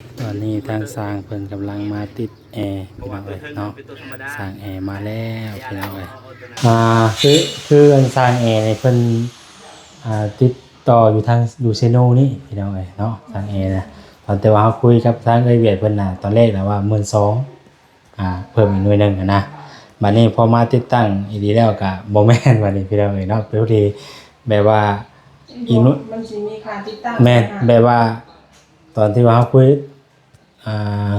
ຕອນນີ້ທາງຊ່າງເພິ່ນກຳລັງມາຕິດແອພີ່ນ້ອງເອີຍເນາະ, ຊ່າງແອມາແລ້ວພີ່ນ້ອງເອີຍ. ອ່າ ຄື ຄືອັນຊ່າງແອນີ້ເພິ່ນ ອ່າ ຕິດຕໍ່ຢູ່ທາງຢູ່ເຊໂນນີ້ພີ່ນ້ອງເອີຍເນາະ, ຊ່າງແອນະ. ຕອນແຕ່ວ່າເຮົາຄຸຍກັບທາງເອື້ອຍວຽດເພິ່ນນະ ຕອນແລກນະວ່າໝື່ນສອງ ອ່າ ເພີ່ມອີກໜ່ວຍໜຶ່ງຫັ້ນນະ. ບັດນີ້ພໍມາຕິດຕັ້ງອີ່ຫຼີແລ້ວກະບໍ່ແມ່ນບັດນີ້ພີ່ນ້ອງເອີຍເນາະ, ພໍດີແບບວ່າອີກໜ່ວຍ ມັນຊິມີຄ່າຕິດຕັ້ງ ແມ່ນ ຕ່າງຫາກ ແບບວ່າຕອນທີ່ວ່າເຮົາຄຸຍ ອ່າ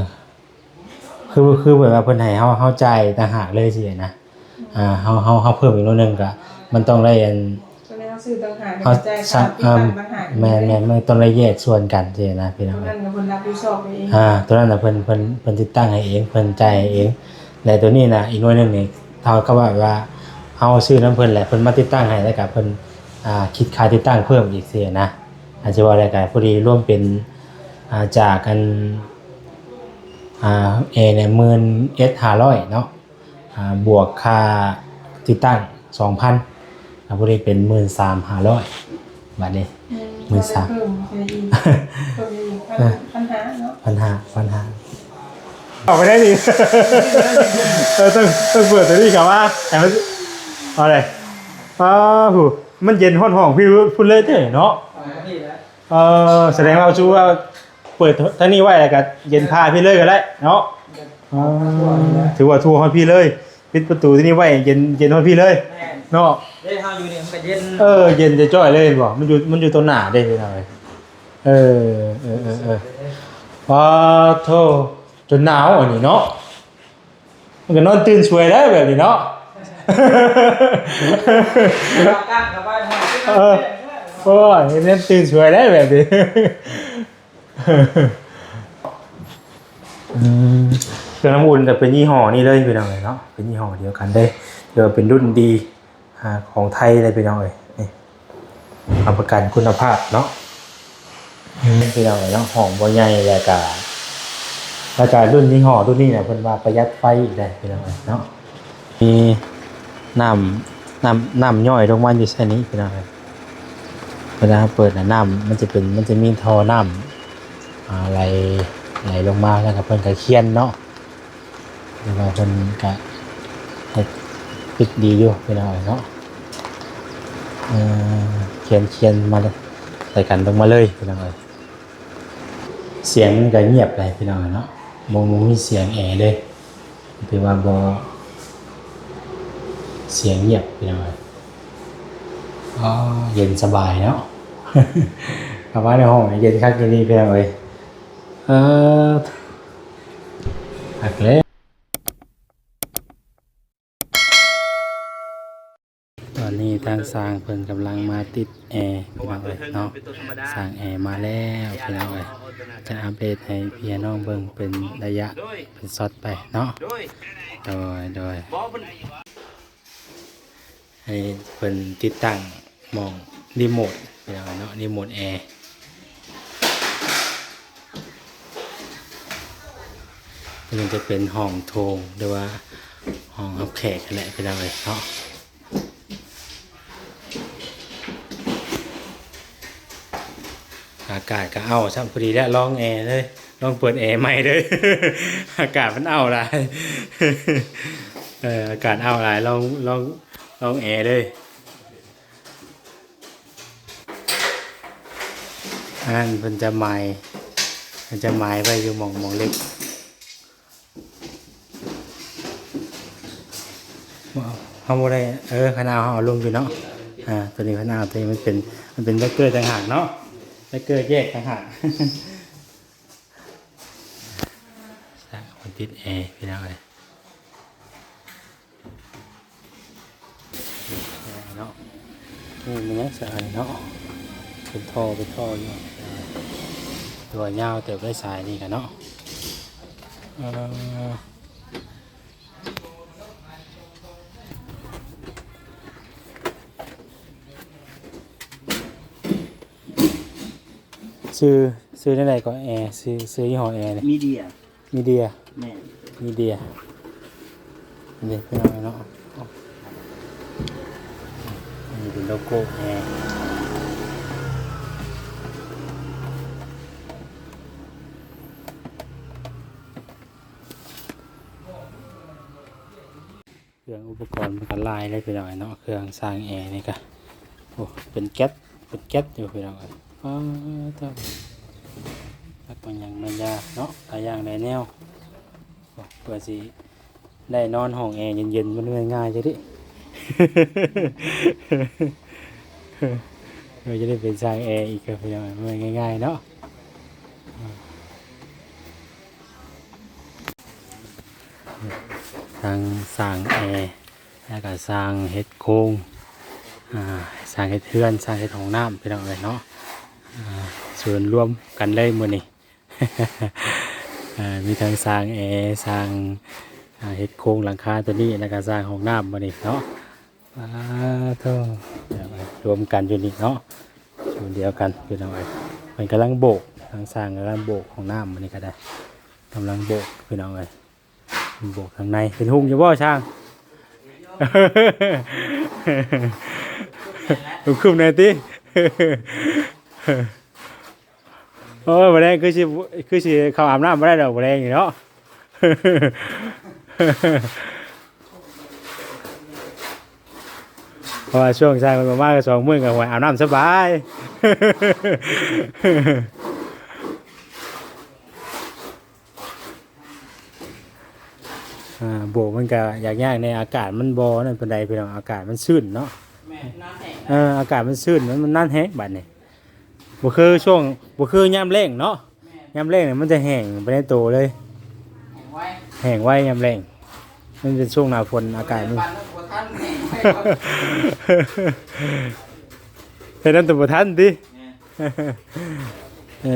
ຄື ຄືແບບວ່າເພິ່ນໃຫ້ເຮົາ ເຮົາຈ່າຍຕ່າງຫາກເລີຍຊີ້ນະ. ອ່າ ເຮົາ ເຮົາ ເຮົາເພີ່ມອີກໜ້ອຍໜຶ່ງກະ ມັນຕ້ອງໄດ້ອັນ ກໍແມ່ນເຮົາຊື້ຕ່າງຫາກ ເຮົາ ແລ້ວກໍຈ່າຍ ສະ ຄ່າຕິດຕັ້ງຕ່າງຫາກ ແມ່ນ ແມ່ນ ມັນຕ້ອງໄດ້ແຍກສ່ວນກັນຊີ້ນະພີ່ນ້ອງ. ຕົວນັ້ນກໍເພິ່ນຮັບຜິດຊອບເອງ. ອ່າ ຕົວນັ້ນນະເພິ່ນ ເພິ່ນ ເພິ່ນຕິດຕັ້ງໃຫ້ເອງ ເພິ່ນຈ່າຍໃຫ້ເອງ. ແລະ ຕົວນີ້ນະ ອີກໜ່ວຍໜຶ່ງນີ້ ເທົ່າກັບວ່າ ວ່າເຮົາຊື້ນຳເພິ່ນ ແລະ ເພິ່ນມາຕິດຕັ້ງໃຫ້ ແລ້ວກໍເພິ່ນ ອ່າ ຄິດຄ່າຕິດຕັ້ງເພີ່ມອີກຊີ້ນະ. ອາດຈະວ່າແລ້ວກໍພໍດີລວມເປັນ ອ່າ ຈາກອັນ ອ່າ ແອນີ້ ໝື່ນເອັດຫ້າຮ້ອຍເນາະ, ອ່າ ບວກຄ່າຕິດຕັ້ງສອງພັນ ກໍພໍດີເປັນໝື່ນສາມຫ້າຮ້ອຍ. ບາດນີ້ ອືມ ໝື່ນສາມ ກໍໄດ້ເພີ່ມໄປອີກ ເພີ່ມໄປອີກ ພັນ ເອີ ພັນຫ້າເນາະ ພັນຫ້າ ພັນຫ້າ. ເອົາໄປໄດ້ນີ້ ເອີ ຕ້ອງ ຕ້ອງເປີດຕົວນີ້ເຂົ້າມາ ໃຫ້ມັນ ເອົາເລີຍ. ອ້າວ ມັນເຢັນຮອດຫ້ອງພີ່ພຸ້ນເລີຍເດ້ເນາະ. ເອີ ສະແດງວ່າ ສົມມຸດວ່າເປີດທາງນີ້ໄວ້ ແລ້ວກໍເຢັນພາພີ່ເລີຍກໍໄດ້ເນາະ. ອໍ ຖືວ່າທົ່ວຮອດພີ່ເລີຍ, ປິດປະຕູທີ່ນີ້ໄວ້ ເຢັນ ເຢັນຮອດພີ່ເລີຍ. ແມ່ນ ເນາະ. ເດ້ ເຮົາຢູ່ນີ້ມັນກໍເຢັນ. ເອີ ເຢັນຈ້ອຍໆເລີຍ ເຫັນບໍ່? ມັນຢູ່ ມັນຢູ່ຕໍ່ໜ້າເດ້ພີ່ນ້ອງເອີຍ. ເອີ ເອີ ເອີ ເອີ ປາໂທ ຈົນໜາວອັນນີ້ເນາະ. ມັນກໍນອນຕື່ນສວຍໄດ້ແບບນີ້ເນາະ. ເອີ ໂອ້ຍ ແມ່ນຕື່ນສວຍໄດ້ແບບນີ້. ອືມ ເຄື່ອງນ້ຳອຸ່ນກໍເປັນຍີ່ຫໍ້ນີ້ເລີຍພີ່ນ້ອງເອີຍເນາະ, ເປັນຍີ່ຫໍ້ດຽວກັນເດ້ ຖືວ່າເປັນລຸ້ນດີ ອ່າ ຂອງໄທເລີຍພີ່ນ້ອງເອີຍ. ນີ້ ຮັບປະກັນຄຸນນະພາບເນາະ. ອືມ ພີ່ນ້ອງເອີຍເນາະ, ຫ້ອງບໍ່ໃຫຍ່ ແລ້ວກະ ແລ້ວກະລຸ້ນຍີ່ຫໍ້ລຸ້ນນີ້ນະ ເພິ່ນວ່າປະຢັດໄຟອີກໄດ໋ພີ່ນ້ອງເອີຍເນາະ. ມີນ້ຳ ນ້ຳ ນ້ຳຍ້ອຍລົງມາຢູ່ໃສ່ນີ້ພີ່ນ້ອງເອີຍ. ເວລາເຮົາເປີດນະ ນ້ຳມັນຈະເປັນ ມັນຈະມີທໍ່ນ້ຳ ອ່າ ໄຫຼ ໄຫຼລົງມາ ແລ້ວກໍເພິ່ນກໍຄຽນເນາະ. ແຕ່ວ່າເພິ່ນກະເຮັດປິດດີຢູ່ພີ່ນ້ອງເອີຍເນາະ. ເອີ ຄຽນ ຄຽນມາໃສ່ກັນລົງມາເລີຍພີ່ນ້ອງເອີຍ. ສຽງມັນກະງຽບໄດ໋ພີ່ນ້ອງເອີຍເນາະ, ບໍ່ ບໍ່ມີສຽງແອເລີຍ, ຖືວ່າບໍ່ ສຽງງຽບພີ່ນ້ອງເອີຍ. ອໍ ເຢັນສະບາຍເນາະ, ເຂົ້າມາໃນຫ້ອງເຢັນຄັກອີ່ຫຼີພີ່ນ້ອງເອີຍ. ເອີ ຄັກແລ້ວ. ຕອນນີ້ທາງຊ່າງເພິ່ນກຳລັງມາຕິດແອພີ່ນ້ອງເອີຍເນາະ, ຊ່າງແອມາແລ້ວພີ່ນ້ອງເອີຍ. ຈະອັບເດດໃຫ້ພີ່ນ້ອງເບິ່ງເປັນໄລຍະ ເປັນຊັອດໄປເນາະ. ໂດຍ ໂດຍ. ອັນນີ້ເພິ່ນຕິດຕັ້ງໝ່ອງຣີໂມດພີ່ນ້ອງເນາະ, ຣີໂມດແອ. ຕົວນີ້ຈະເປັນຫ້ອງໂຖງ ຫຼືວ່າຫ້ອງຮັບແຂກຫັ້ນແຫຼະພີ່ນ້ອງເອີຍເນາະ. ອາກາດກໍເອົ້າຊ້ຳ ພໍດີແລ້ວ ລອງແອເລີຍ, ລອງເປີດແອໃໝ່ເລີຍ. ອາກາດມັນເອົ້າຫຼາຍ, ເອີ ອາກາດເອົ້າຫຼາຍ, ລອງ ລອງ ລອງແອເລີຍ. ອັນນັ້ນເພິ່ນຈະໝາຍ ເພິ່ນຈະໝາຍໄວ້ຢູ່ໝ່ອງ ໝ່ອງເຫຼັກ. ບໍ່ ເຮົາບໍ່ໄດ້ ເອີ ຄັນເອົາ ເຮົາເອົາລົງຢູ່ເນາະ. ອ່າ ຕົວນີ້ຄັນເອົາ ຕົວນີ້ມັນເປັນ ມັນເປັນແບັກເກີຕ່າງຫາກເນາະ, ແບັກເກີແຍກຕ່າງຫາກ. ສະ ມັນຕິດແອພີ່ນ້ອງເອີຍ. ເນາະ ນີ້ມັນຍັງສາຍເນາະ, ເປັນທໍ່ ເປັນທໍ່ຢູ່. ຕົວຍາວເຕີບໄດ້ສາຍນີ້ກະເນາະ. ເອີ ຊື່ ຊື່ແນວໃດກໍແອ ຊື່ ຊື່ຍີ່ຫໍ້ແອນີ້? ມີເດຍ. ມີເດຍ. ແມ່ນ ມີເດຍ. ນີ້ເປັນໂລໂກ້ແອ. ຄື່ອງອຸປະກອນມັນກໍຫຼາຍເລີຍພີ່ນ້ອງເອີຍເນາະ, ເຄື່ອງສ້າງແອນີ້ກໍ ໂອ້ ເປັນແກັດ ເປັນແກັດຢູ່ພີ່ນ້ອງເອີຍ. ປາດໂທ້ ຈັກແມ່ນຫຍັງແມ່ນຢາເນາະ, ຫຼາຍຢ່າງຫຼາຍແນວ. ໂອ້ ເພື່ອຊິໄດ້ນອນຫ້ອງແອເຢັນໆ ມັນບໍ່ແມ່ນງ່າຍເດ້. ເພື່ອຈະໄດ້ເປັນຊ່າງແອອີກ ກໍພີ່ນ້ອງ ມັນບໍ່ແມ່ນງ່າຍໆເນາະ. ທັງຊ່າງແອ ແລ້ວກໍຊ່າງເຮັດໂຄງ ອ່າ ຊ່າງເຮັດເຮືອນ ຊ່າງເຮັດຫ້ອງນ້ຳ ພີ່ນ້ອງເອີຍເນາະ. ອ່າ ສ່ວນລວມກັນເລີຍມື້ນີ້ ອ່າ ມີທັງຊ່າງແອ ຊ່າງ ອ່າ ເຮັດໂຄງຫຼັງຄາຕົວນີ້ ແລ້ວກໍຊ່າງຫ້ອງນ້ຳມື້ນີ້ເນາະ. ປາດໂທ້ ລວມກັນຢູ່ນີ້ເນາະ ສູນດຽວກັນພີ່ນ້ອງເອີຍ. ເພິ່ນກຳລັງໂບກ ທາງຊ່າງກຳລັງໂບກຫ້ອງນ້ຳ ອັນນີ້ກໍໄດ້ ກຳລັງໂບກພີ່ນ້ອງເອີຍ. ໂບກທາງໃນ ເປັນຮຸ່ງຢູ່ບໍ່ຊ່າງ? ລຸກຂຶ້ນແດ່ຕິ. ໂອ້ຍ ບໍ່ແລງຄືຊິ ຄືຊິເຂົ້າອາບນ້ຳບໍ່ໄດ້ດອກ ບໍ່ແລງນີ້ເນາະ. ເພາະວ່າຊ່ວງຊ່າງເພິ່ນບໍ່ມາກໍສອງມື້ ກໍ ໂອ້ຍ ອາບນ້ຳສະບາຍ. ອ່າ ໂບກມັນກໍຍາກໆແດ່ ອາກາດມັນບໍ່ນັ້ນປານໃດພີ່ນ້ອງ ອາກາດມັນຊື້ນເນາະ. ແມ່ນ ນານແຫ້ງ. ເອີ ອາກາດມັນຊື້ນ ມັນ ມັນນານແຮງບາດນີ້. ບໍ່ຄືຊ່ວງ ບໍ່ຄືຍາມແລ້ງເນາະ. ແມ່ນ ຍາມແລ້ງນີ້ມັນຈະແຫ້ງໄປໃນໂຕເລີຍ ແຫ້ງໄວ ແຫ້ງໄວຍາມແລ້ງ. ມັນເປັນຊ່ວງໜ້າຝົນ ອາກາດມັນ ເຮັດນ້ຳຕົ້ມບໍ່ທັນຕິ. ແມ່ນ ເອີ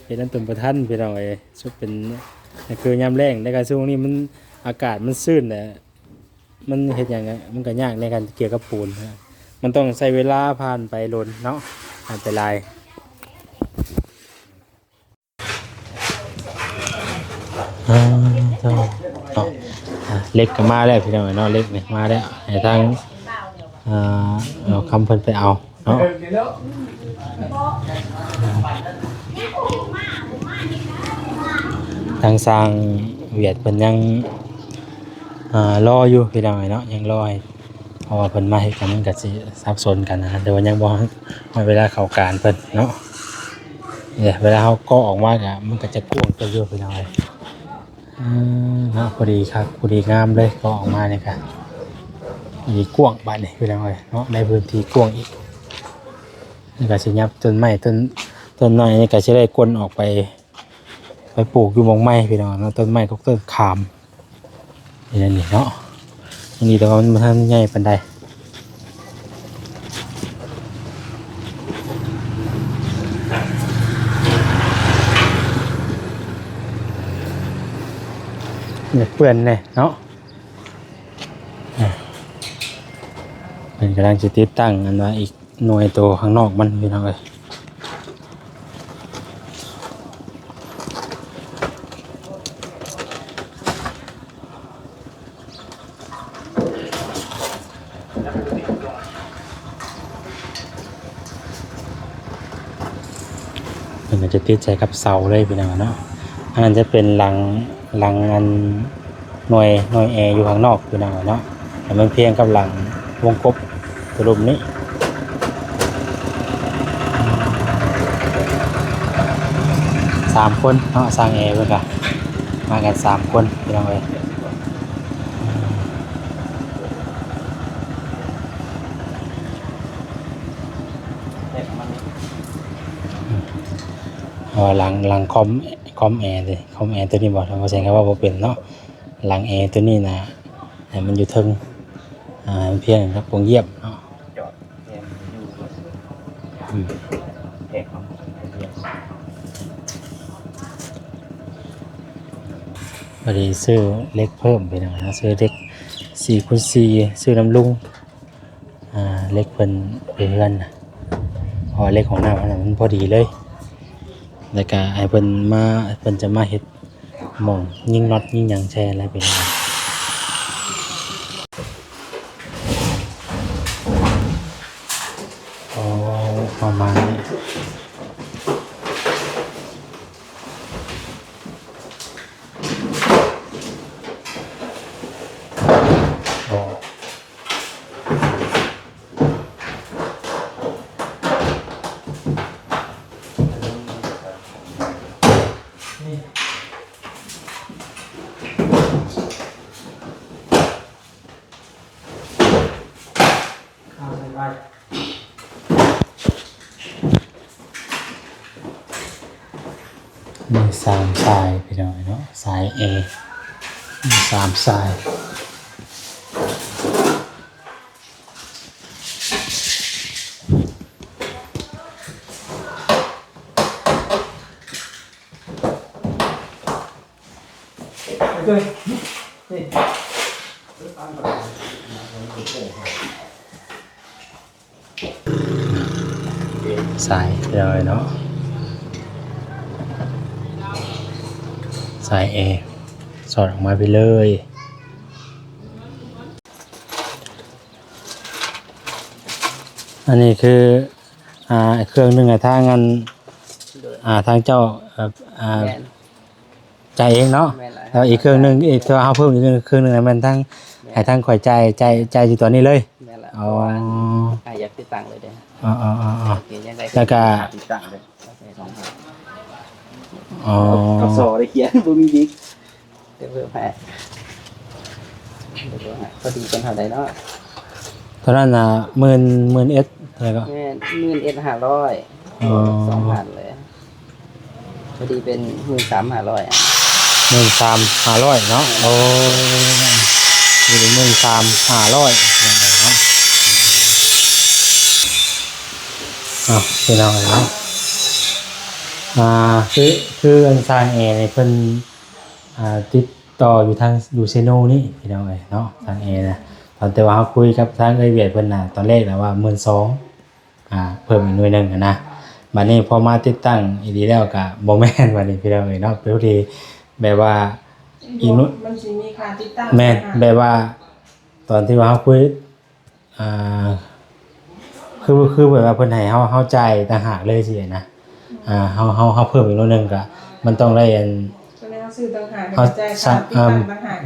ເຮັດນ້ຳຕົ້ມບໍ່ທັນພີ່ນ້ອງເອີຍ. ສຸດເປັນ ຄືຍາມແລ້ງ ແລ້ວກໍຊ່ວງນີ້ມັນ ອາກາດມັນຊື້ນແຫຼະ. ມັນເຮັດຫຍັງ ມັນກໍຍາກໃນການກ່ຽວກັບປູນ. ມັນຕ້ອງໃຊ້ເວລາຜ່ານໄປດົນເນາະ ຜ່ານໄປຫຼາຍ. ອ່າ ເຈົ້າ ເນາະ ອ່າ ເຫຼັກກໍມາແລ້ວພີ່ນ້ອງເອີຍເນາະ. ເຫຼັກນີ້ມາແລ້ວ ໃຫ້ທາງ ອ່າ ເອົາຄຳເພິ່ນໄປເອົາເນາະ. ທາງຊ່າງຫວຽດເພິ່ນຍັງ ອ່າ ລໍຢູ່ພີ່ນ້ອງເອີຍເນາະ ຍັງລໍໃຫ້ ເພາະວ່າເພິ່ນມາເຮັດກັນ ມັນກໍຊິສັບສົນກັນນະ ແຕ່ວ່າຍັງບໍ່ຮອດເວລາເຂົ້າການເພິ່ນເນາະ. ເອີ ເວລາເຮົາກໍອອກມາກໍ ມັນກໍຈະກວ້າງເຕີບຢູ່ພີ່ນ້ອງເອີຍ. ເອີ ເນາະ ພໍດີຄັກ ພໍດີງາມເລີຍ ກໍອອກມານີ້ກໍພໍດີກວ້າງບາດນີ້ພີ່ນ້ອງເອີຍເນາະ ໄດ້ພື້ນທີ່ກວ້າງອີກ. ນີ້ກໍຊິຫຍັບຕົ້ນໄມ້ ຕົ້ນ ຕົ້ນນ້ອຍນີ້ກໍຊິໄດ້ກົ້ນອອກໄປ ໄປປູກຢູ່ໝ່ອງໃໝ່ພີ່ນ້ອງເນາະ. ຕົ້ນໄມ້ກັບຕົ້ນຂາມ ນີ້ແຫຼະນີ້ເນາະ ຍັງດີແຕ່ວ່າມັນບໍ່ທັນໃຫຍ່ປານໃດ. ຢາກເປື້ອນແດ່ເນາະ. ເພິ່ນກຳລັງຊິຕິດຕັ້ງອັນວ່າອີກ ໜ່ວຍໂຕຂ້າງນອກມັນພີ່ນ້ອງເອີຍ. ເພິ່ນກໍຈະຕິດໃສ່ກັບເສົາເລີຍພີ່ນ້ອງເນາະ. ອັນນັ້ນຈະເປັນຫຼັງ ຫຼັງອັນ ໜ່ວຍ ໜ່ວຍແອຢູ່ຂ້າງນອກພີ່ນ້ອງເນາະ ໃຫ້ມັນພຽງກັບຫຼັງວົງກົບຕົວລຸ່ມນີ້. ສາມຄົນເນາະ ຊ່າງແອເພິ່ນກະມາກັນສາມຄົນພີ່ນ້ອງເອີຍ. ເພາະວ່າຫຼັງ ຫຼັງຄອມ ຄອມແອເດ້ ຄອມແອຕົວນີ້ບໍ່ ທາງບໍ່ແຊງກໍເວົ້າບໍ່ເປັນເນາະ. ຫຼັງແອຕົວນີ້ນະ ໃຫ້ມັນຢູ່ເທິງ ອ່າ ໃຫ້ມັນພຽງກັບໂປ່ງຢ້ຽມເນາະ. ຈອດແມ່ນຢູ່ ອືມ ແຂກເນາະ ພຽງ. ພໍດີຊື້ເຫຼັກເພີ່ມພີ່ນ້ອງເນາະ ຊື້ເຫຼັກສີ່ຄູນສີ່ ຊື້ນຳລຸງ ອ່າ ເຫຼັກເພິ່ນຢູ່ເຮືອນນະ ເພາະວ່າເຫຼັກຫ້ອງນ້ຳຫັ້ນນະ ມັນພໍດີເລີຍ. ແລ້ວກະໃຫ້ເພິ່ນມາ ເພິ່ນຈະມາເຮັດ ໝ່ອງຍິງນັອດຍິງຫຍັງໃສ່ຫັ້ນແຫຼະພີ່ນ້ອງ. ອໍ ປະມານນີ້. ເອົາໃສ່ໄປ ມີສາມສາຍພີ່ນ້ອງເນາະ ສາຍແອ ມີສາມສາຍ. ສາຍເລີຍເນາະ ສາຍແອ ສອດອອກມາໄປເລີຍ. ອັນນີ້ຄື ອ່າ ເຄື່ອງໜຶ່ງ ອາ ທາງອັນ ໂດຍ ອ່າ ທາງເຈົ້າ ເອີ ອ່າ ແມ່ນ ຈ່າຍເອງເນາະ ແມ່ນແລ້ວ ແລ້ວອີກເຄື່ອງໜຶ່ງອີກ ເທື່ອເຮົາເພີ່ມອີກເຄື່ອງໜຶ່ງ ແມ່ນທາງ ແມ່ນ ໃຫ້ທາງຂ້ອຍຈ່າຍ ຈ່າຍ ຈ່າຍຢູ່ຕອນນີ້ເລີຍ ແມ່ນແລ້ວ ອໍ ເພາະວ່າອ້າຍຢາກຕິດຕັ້ງເລີຍເດ້ ອໍໆໆ ໂອເຄ ຍັງໄດ້ ແລ້ວກະຕິດຕັ້ງເລີຍ ສອງພັນ ອໍ ກະສໍໄດ້ຂຽນ ບໍ່ມີດິກ ເດີເພີ່ມໃຫ້ ເດີເພີ່ມໃຫ້ ພໍດີເປັນເທົ່າໃດເນາະ? ຕອນນັ້ນນະ ໝື່ນ ໝື່ນເອັດ ເທົ່າໃດກໍ? ແມ່ນ ໝື່ນເອັດຫ້າຮ້ອຍ ອໍ ສອງພັນເລີຍ ພໍດີເປັນໝື່ນສາມຫ້າຮ້ອຍ ໝື່ນສາມຫ້າຮ້ອຍເນາະ ໂອ້ ໝື່ນສາມຫ້າຮ້ອຍເນາະ ເອົາ ພີ່ນ້ອງເອີຍເນາະ ອ່າ ຄື ຄືອັນຊ່າງແອນີ້ເພິ່ນ ອ່າ ຕິດຕໍ່ຢູ່ທາງຢູ່ເຊໂນນີ້ພີ່ນ້ອງເອີຍເນາະ ຊ່າງແອນະ ຕອນແຕ່ວ່າເຮົາຄຸຍກັບທາງເອື້ອຍວຽດເພິ່ນນະ ຕອນແລກນະວ່າໝື່ນສອງ ອ່າ ເພີ່ມອີກໜ່ວຍໜຶ່ງນະ ບາດນີ້ພໍມາຕິດຕັ້ງອີ່ຫຼີແລ້ວກະບໍ່ແມ່ນ ບາດນີ້ພີ່ນ້ອງເອີຍເນາະ ເປັນຜູ້ທີ່ແບບວ່າອີກໜ່ວຍ ມັນຊິມີຄ່າຕິດຕັ້ງ ແມ່ນ ແບບວ່າຕອນທີ່ວ່າເຮົາຄຸຍ ອ່າ ຄື ຄືແບບວ່າເພິ່ນໃຫ້ເຮົາ ເຮົາຈ່າຍຕ່າງຫາກເລີຍຊີ້ນະ ອ່າ ເຮົາ ເຮົາ ເຮົາເພີ່ມອີກໜ້ອຍໜຶ່ງກະ ມັນຕ້ອງໄດ້ອັນ ກໍແມ່ນເຮົາຊື້ຕ່າງຫາກ ເຮົາ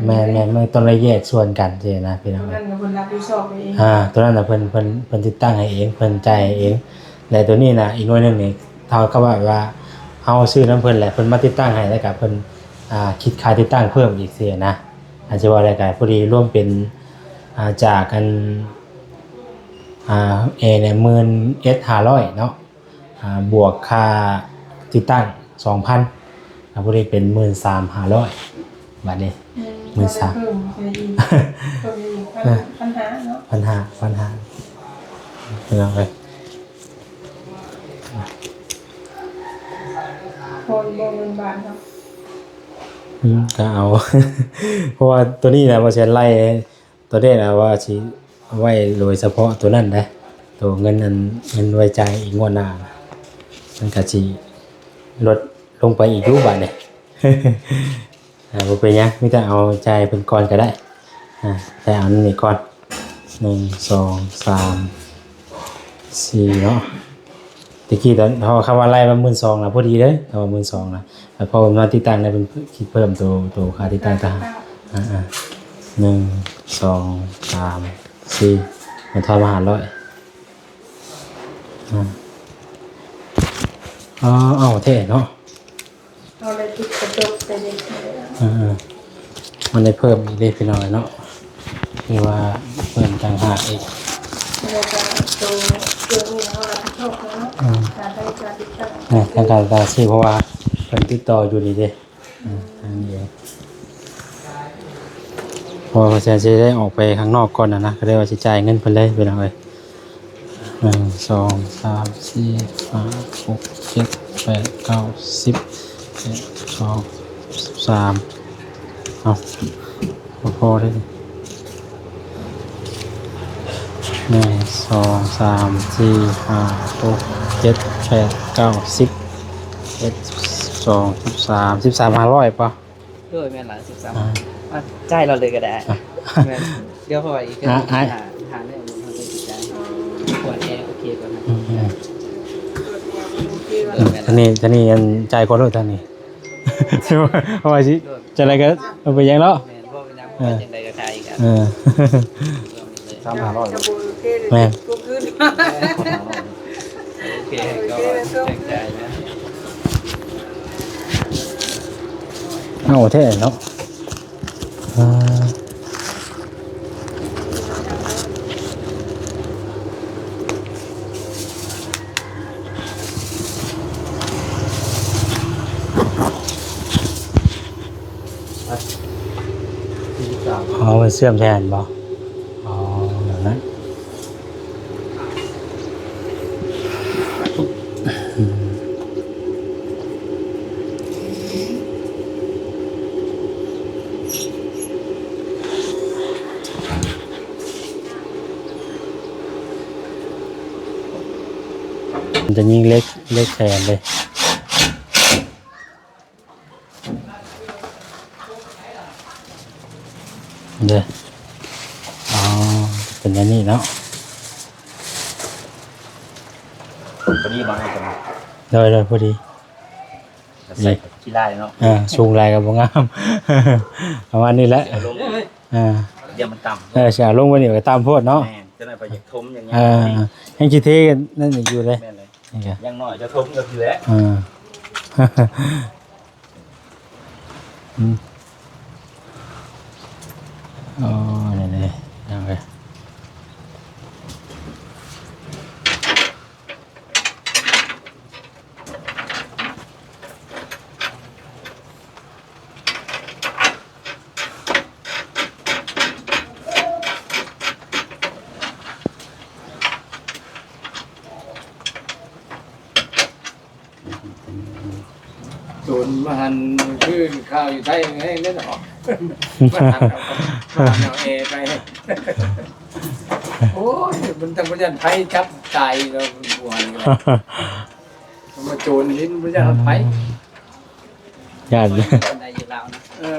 ແມ່ນ ແມ່ນ ມັນຕ້ອງໄດ້ແຍກສ່ວນກັນຊີ້ນະພີ່ນ້ອງ ຕົວນັ້ນນະເພິ່ນຮັບຜິດຊອບເອງ ອ່າ ຕົວນັ້ນນະເພິ່ນ ເພິ່ນ ເພິ່ນຕິດຕັ້ງໃຫ້ເອງ ເພິ່ນຈ່າຍໃຫ້ເອງ ແລະ ຕົວນີ້ນະອີກໜ່ວຍໜຶ່ງນີ້ ເທົ່າກັບວ່າ ວ່າເຮົາຊື້ນຳເພິ່ນແຫຼະ ເພິ່ນມາຕິດຕັ້ງໃຫ້ ແລ້ວກະເພິ່ນ ອ່າ ຄິດຄ່າຕິດຕັ້ງເພີ່ມອີກຊີ້ນະ ອາດຈະເວົ້າໄດ້ກະພໍດີລວມເປັນ ອ່າ ຈາກອັນ ອ່າ ແອນະ ໝື່ນເອັດຫ້າຮ້ອຍເນາະ ອ່າ ບວກຄ່າຕິດຕັ້ງສອງພັນ ອ່າ ພໍດີເປັນໝື່ນສາມຫ້າຮ້ອຍ ບາດນີ້ ອືມ ໝື່ນສາມ ເພີ່ມໃສ່ອີກ ເພີ່ມອີກ ພັນ ເອີ ພັນຫ້າເນາະ ພັນຫ້າ ພັນຫ້າ ພີ່ນ້ອງເອີຍ ໂອນບໍ່ເງິນບາດເນາະ ອືມ ກະເອົາ ເພາະວ່າໂຕນີ້ນະ ບໍ່ແມ່ນໄລ່ ຕົວນີ້ນະວ່າຊິເອົາໄວ້ໂດຍສະເພາະຕົວນັ້ນເດ້ ຕົວເງິນອັນ ເງິນໄວ້ຈ່າຍອີກງວດໜ້າ ມັນກະຊິລົດລົງໄປອີກຢູ່ບາດນີ້ ອ່າ ບໍ່ເປັນຫຍັງ ມີແຕ່ເອົາຈ່າຍເພິ່ນກ່ອນກະໄດ້ ອ່າ ຈ່າຍເອົານີ້ກ່ອນ ໜຶ່ງ ສອງ ສາມ ສີ່ເນາະ ຕະກີ້ຕອນ ເພາະວ່າຄຳວ່າໄລ່ມາໝື່ນສອງນະ ພໍດີເລີຍ ຄຳວ່າໝື່ນສອງນະ ແລ້ວພໍມາຕິດຕັ້ງໄດ້ ເພິ່ນຄິດເພີ່ມໂຕ ໂຕຄ່າຕິດຕັ້ງຕ່າງຫາກ ອ່າໆ ໜຶ່ງ ສອງ ສາມ ສີ່ ມັນທອນມາຫ້າຮ້ອຍ ອ່າ ເອົາແທ້ເນາະ ເອົາໄດ້ຕິດກະຈົກໄດ້ເດ້ ອ່າໆ ມັນໄດ້ເພີ່ມອີກເດ້ພີ່ນ້ອງເນາະ ຄືວ່າເພີ່ມຕ່າງຫາກອີກ ແລ້ວກະໂຕເຄື່ອງນີ້ເຮົາຮັບຜິດຊອບເນາະ ອືມ ຄ່າໄຟຄ່າຕິດຕັ້ງ ແມ່ນ ທາງການຕາຊື່ ເພາະວ່າເພິ່ນຕິດຕໍ່ຢູ່ນີ້ເດ້ ອືມ ທາງດຽວ ເພາະວ່າແຊນຊິໄດ້ອອກໄປຂ້າງນອກກ່ອນນະນະ ກະເລີຍວ່າຊິຈ່າຍເງິນເພິ່ນເລີຍພີ່ນ້ອງເອີຍ ໜຶ່ງ ສອງ ສາມ ສີ່ ຫ້າ ຫົກ ເຈັດ ແປດ ເກົ້າ ສິບ ສິບເອັດ ສິບສອງ ສິບສາມ ເອົາ ບໍ່ພໍເດ້ ໜຶ່ງ ສອງ ສາມ ສີ່ ຫ້າ ຫົກ ເຈັດ ແປດ ເກົ້າ ສິບ ສິບເອັດ ສິບສອງ ສິບສາມ ສິບສາມ ຫ້າຮ້ອຍ ປະ? ໂດຍ ແມ່ນລະ ສິບສາມ ອ່າ ອ່ະ ຈ່າຍລາວເລີຍກໍໄດ້ ອ່ະ ແມ່ນ ດຽວເພາະວ່າອີກເທື່ອ ອ່ະ ຫາ ຫາແນວອື່ນເຮົາຈັ່ງຊິຈ່າຍ ເອົາແອໂອເຄກ່ອນນະ ອືມ ເອີ ແມ່ນລະ ທາງນີ້ ທາງນີ້ອັນຈ່າຍກ່ອນໂລດທາງນີ້ ເພາະວ່າຊິ ໂດຍ ຈັ່ງໃດກໍບໍ່ເປັນຫຍັງເນາະ ແມ່ນ ບໍ່ເປັນຫຍັງ ເອີ ຈັ່ງໃດກໍຂາຍອີກ ເອີ ສາມຫ້າຮ້ອຍ ແມ່ນ ໂອເຄ ກໍ ໂອເຄ ກໍ ເຊີນ ຈ່າຍນະ ເອົາແທ້ເນາະ. ອ່າ ອໍ ມັນເຊື່ອມແທນບໍ່? ອໍ ແບບນັ້ນ. ມັນຈະຍິງເຫຼັກ ເຫຼັກໃສ່ອັນເດ. ເດ້. ອໍ ເປັນແນວນີ້ເນາະ. ພໍດີບໍ່? ໂດຍ ໂດຍ ພໍດີ. ໃສ່ຂີ້ລ້າຍເນາະ. ອ່າ ສູງຫຼາຍກໍບໍ່ງາມ. ປະມານນີ້ແຫຼະ. ຊິເອົາລົງ ອ່າ ດຽວມັນຕ່ຳ. ເອີ ຊິເອົາລົງໄວ້ນີ້ກໍຕ່ຳໂພດເນາະ. ແມ່ນ. ຈັກໜ້ອຍຂ້ອຍຢາກຖົມຢາກຫຍັງ. ອ່າ ຍັງຊິເທນັ້ນອີກຢູ່ເດ້. ແມ່ນເລີຍ. ນີ້ກະ ຢ່າງໜ້ອຍຈະຖົມກໍຄືແຫຼະ. ອ່າ ອືມ ອໍ ນີ້ໆ ພີ່ນ້ອງເອີຍ. ໂຈນມາຫັນຄືຂ່າວຢູ່ໄທແຮງເດ້ເນາະ. ມາຫັນເອົາ ມາຫັນເອົາແອໄປ. ໂອ້ຍ ມັນຈັ່ງບໍ່ຢ້ານໄຟຈັບຕາຍເນາະ ມັນບໍ່ຫັນ. ມັນມາໂຈນນີ້ມັນບໍ່ຢ້ານໄຟ. ຢ້ານ ໄດ້ຢູ່ລາວນະ. ເອີ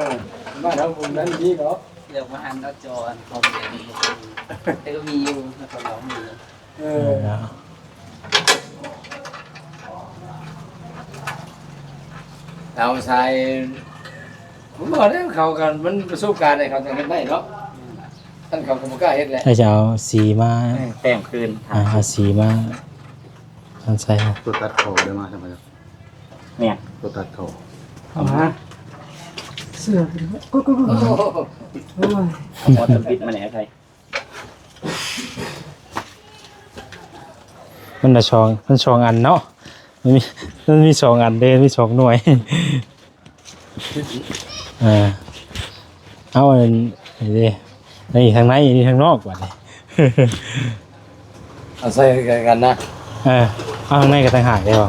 ບ້ານເຮົາບໍ່ນັ້ນດີເນາະ. ເລື່ອງມາຫັນເອົາຈໍອັນຂອງເດ ແຕ່ກໍມີຢູ່ ນະຄອນຫຼວງມີ. ເອີ ເອີ ເນາະ. ເອົາຊາຍ ຜົມບອກແລ້ວ ເຂົາກໍມັນປະສົບການໃຫ້ເຂົາຈັ່ງເຮັດໄດ້ເນາະ. ອືມ ທ່ານເຂົາກໍບໍ່ກ້າເຮັດແຫຼະ. ໃຫ້ຈະເອົາສີມາ ເອີ ແຕ້ມຄືນ. ອ່າ ເອົາສີມາ ອັນໃສ່ ຕົວຕັດເຂົ້າໄດ້ມາໃຊ່ໄໝ? ແມ່ນ ຕົວຕັດເຂົ້າ. ເອົາມາ ເສື້ອ ໂອ້ຍ ເອົາໝໍ້ທຳອິດມາແດ່ໃສ່. ມັນລະສອງ ມັນສອງອັນເນາະ. ມັນມີ ມັນມີສອງອັນເດ້ ມີສອງໜ່ວຍ. ອ່າ ເອົາອັນນີ້ເດ້ ນີ້ທາງໃນ ນີ້ທາງນອກ ບາດນີ້. ເອົາໃສ່ໃກ້ກັນນະ. ເອີ ເອົາທາງໃນກໍຕ່າງຫາກເດ້ບໍ່?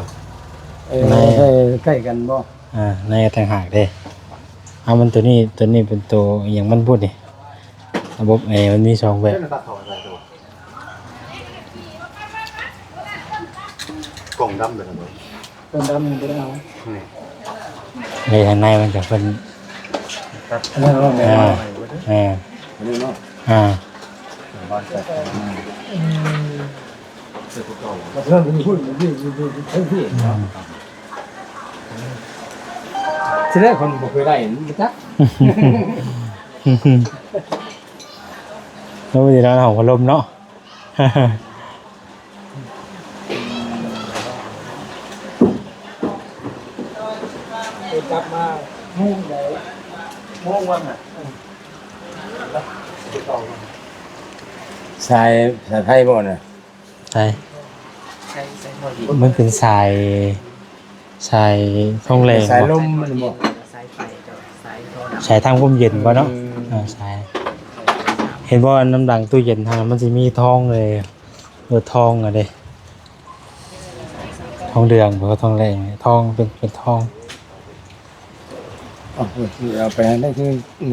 ເອີ ໃນ ໃສ່ໃກ້ກັນບໍ່? ອ່າ ໃນກໍຕ່າງຫາກເດ້. ເອົາ ມັນໂຕນີ້ ໂຕນີ້ເປັນໂຕອີ່ຫຍັງມັນພຸ້ນນີ້. ລະບົບແອມັນມີສອງແບບ. ກ່ອງດຳເປັນຫຍັງ? ຕົ້ນດຳນີ້ບໍ່ໄດ້ເອົາ. ນີ້ ໃນທາງໃນມັນຈະເພິ່ນ ຕັດ ອັນນັ້ນເນາະ. ອ່າ ແມ່ນ ອ່າ ອັນນີ້ເນາະ. ອ່າ ບ້ານແຕກ. ອືມ ເສື້ອຕົວເກົ່າ ເພິ່ນຢູ່ພຸ້ນ ຢູ່ ຢູ່ ຢູ່ເທິງພີ້ເນາະ. ອືມ ທີແລກເພິ່ນບໍ່ເຄີຍໄດ້ ບໍ່ຈັກ. ໂອ້ຍ ນອນຫ້ອງພັດລົມເນາະ. ກັບມາໂມງໃດ? ໂມງວັນນະ. ສາຍ ສາຍໄຟບໍ່ນະ? ໃສ? ມັນເປັນສາຍ ສາຍທອງແດງ ສາຍລົມມັນບໍ່? ສາຍທາງລົມເຢັນບໍ່ເນາະ? ເອີ ສາຍ ເຫັນບໍ່ ນ້ຳດັງຕູ້ເຢັນຫັ້ນ ມັນຊິມີທອງເລີຍ ເອີ ທອງຫັ້ນເດ້ ທອງເຫຼືອງບໍ່ ທອງແດງ ທອງເປັນ ເປັນທອງ. ເອົາ ເອົາໄປໃຫ້ໄດ້ຄື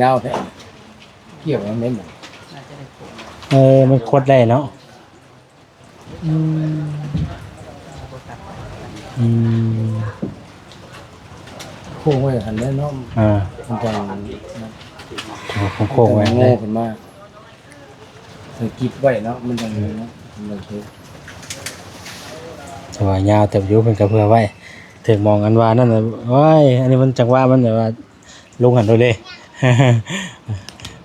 ຍາວແທ້ ກ່ຽວແມ່ນບໍ່? ເອີ ມັນຂົດໄດ້ເນາະ. ອືມ ອືມ ໂຄ້ງໄວ້ຫັ້ນແຫຼະເນາະ. ອ່າ ມັນຈັ່ງ ໂອ້ ໂຄ້ງໄວ້ ໂງ່ຂຶ້ນມາ ໃສ່ກິບໄວ້ເນາະ ມັນຈັ່ງ ອືມ ມັນຈັ່ງຖືກ. ແຕ່ວ່າຍາວເຕີບຢູ່ ເພິ່ນກໍເພື່ອໄວ້ ຖືກໝ່ອງອັນວ່ານັ້ນນະ. ໂອ້ຍ ອັນນີ້ມັນຈັງຫວະມັນແບບວ່າ ລົງຫັ້ນໂລດເດ້.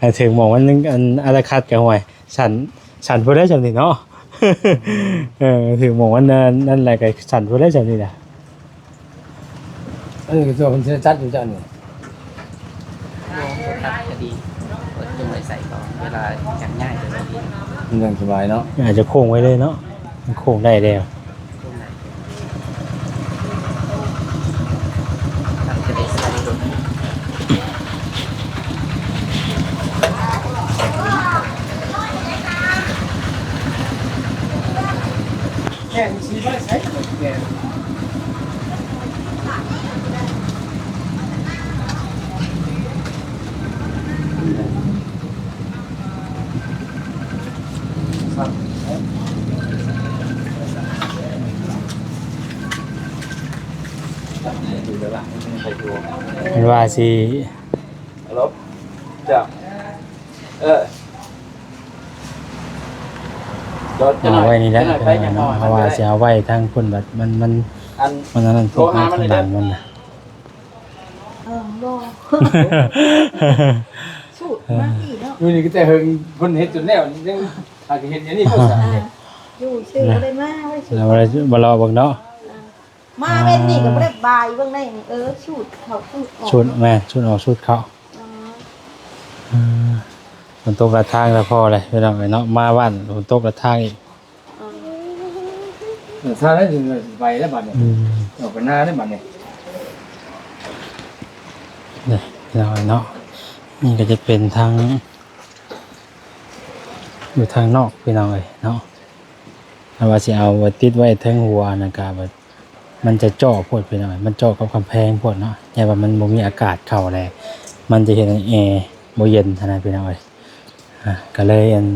ອັນເຖິງໝ່ອງມັນ ອັນອາລະຄັດກໍ ຫ້ວຍ ສັ່ນ ສັ່ນໂພດແລ້ວຊ່ຳນີ້ເນາະ. ເອີ ເຖິງໝ່ອງມັນ ອັນນັ້ນແຫຼະ ກໍສັ່ນໂພດແລ້ວຊ່ຳນີ້ນະ. ເອີ ຕົວເພິ່ນຊິຈັດຢູ່ເຈົ້ານີ້ ຕັດກະດີ ເປີດຈຸ່ມໄວ້ໃສ່ກໍເວລາຢາກຍ້າຍກໍດີ ມັນຈັ່ງສະບາຍເນາະ. ອາດຈະໂຄ້ງໄວ້ເລີຍເນາະ ມັນໂຄ້ງໄດ້ແລ້ວ. ເຫັນວ່າຊິ ເອີ ເອົາໄວ້ນີ້ແຫຼະ ເພາະວ່າຊິເອົາໄວ້ທາງພຸ້ນ ບັດມັນ ມັນ ອັນ ມັນອັນນັ້ນ ໂທຫາມັນເດີ ທາງຫຼັງມັນນະ. ເອີ ບໍ່ ສູດມາທີ່ເນາະ ມື້ນີ້ກໍແຕ່ເຫິງ ເພິ່ນເຮັດຈົນແລ້ວ ຍັງຫາກະເຮັດອັນນີ້ບໍ່ຊະ. ອ່າ ຢູ່ຊື່ບໍ່ໄດ້ມາໄວ້ສູດ ແລ້ວບໍ່ໄດ້ ບໍ່ລໍເບິ່ງເນາະ. ອ່າ ມາເວັນນີ້ກໍບໍ່ໄດ້ບາຍເບິ່ງໄດ້ນີ້. ເອີ ສູດເຂົ້າສູດອອກ ສູດ ແມ່ນ ສູດອອກສູດເຂົ້າ. ອໍ ເອີ ຝົນຕົກລັດທາງແລ້ວພໍເລີຍ ພີ່ນ້ອງເອີຍເນາະ ມາບ້ານຝົນຕົກລັດທາງອີກ. ອໍ ເອີ ຖ້າໄດ້ໄປແລ້ວບັດນີ້ ອືມ ອອກໄປນາແລ້ວບັດນີ້. ນີ້ພີ່ນ້ອງເນາະ ນີ້ກໍຈະເປັນທາງ ຢູ່ທາງນອກ ພີ່ນ້ອງເອີຍເນາະ. ຖ້າວ່າຊິເອົາໄວ້ຕິດໄວ້ເທິງຫົວນັ້ນກໍແບບ ມັນຈະເຈາະໂພດ ພີ່ນ້ອງເອີຍ ມັນເຈາະກັບກຳແພງໂພດເນາະ. ແຕ່ວ່າມັນບໍ່ມີອາກາດເຂົ້າແລ້ວ ມັນຈະເຮັດໃຫ້ແອບໍ່ເຢັນຫັ້ນນະ ພີ່ນ້ອງເອີຍ. ອ່າ ກໍເລີຍອັນ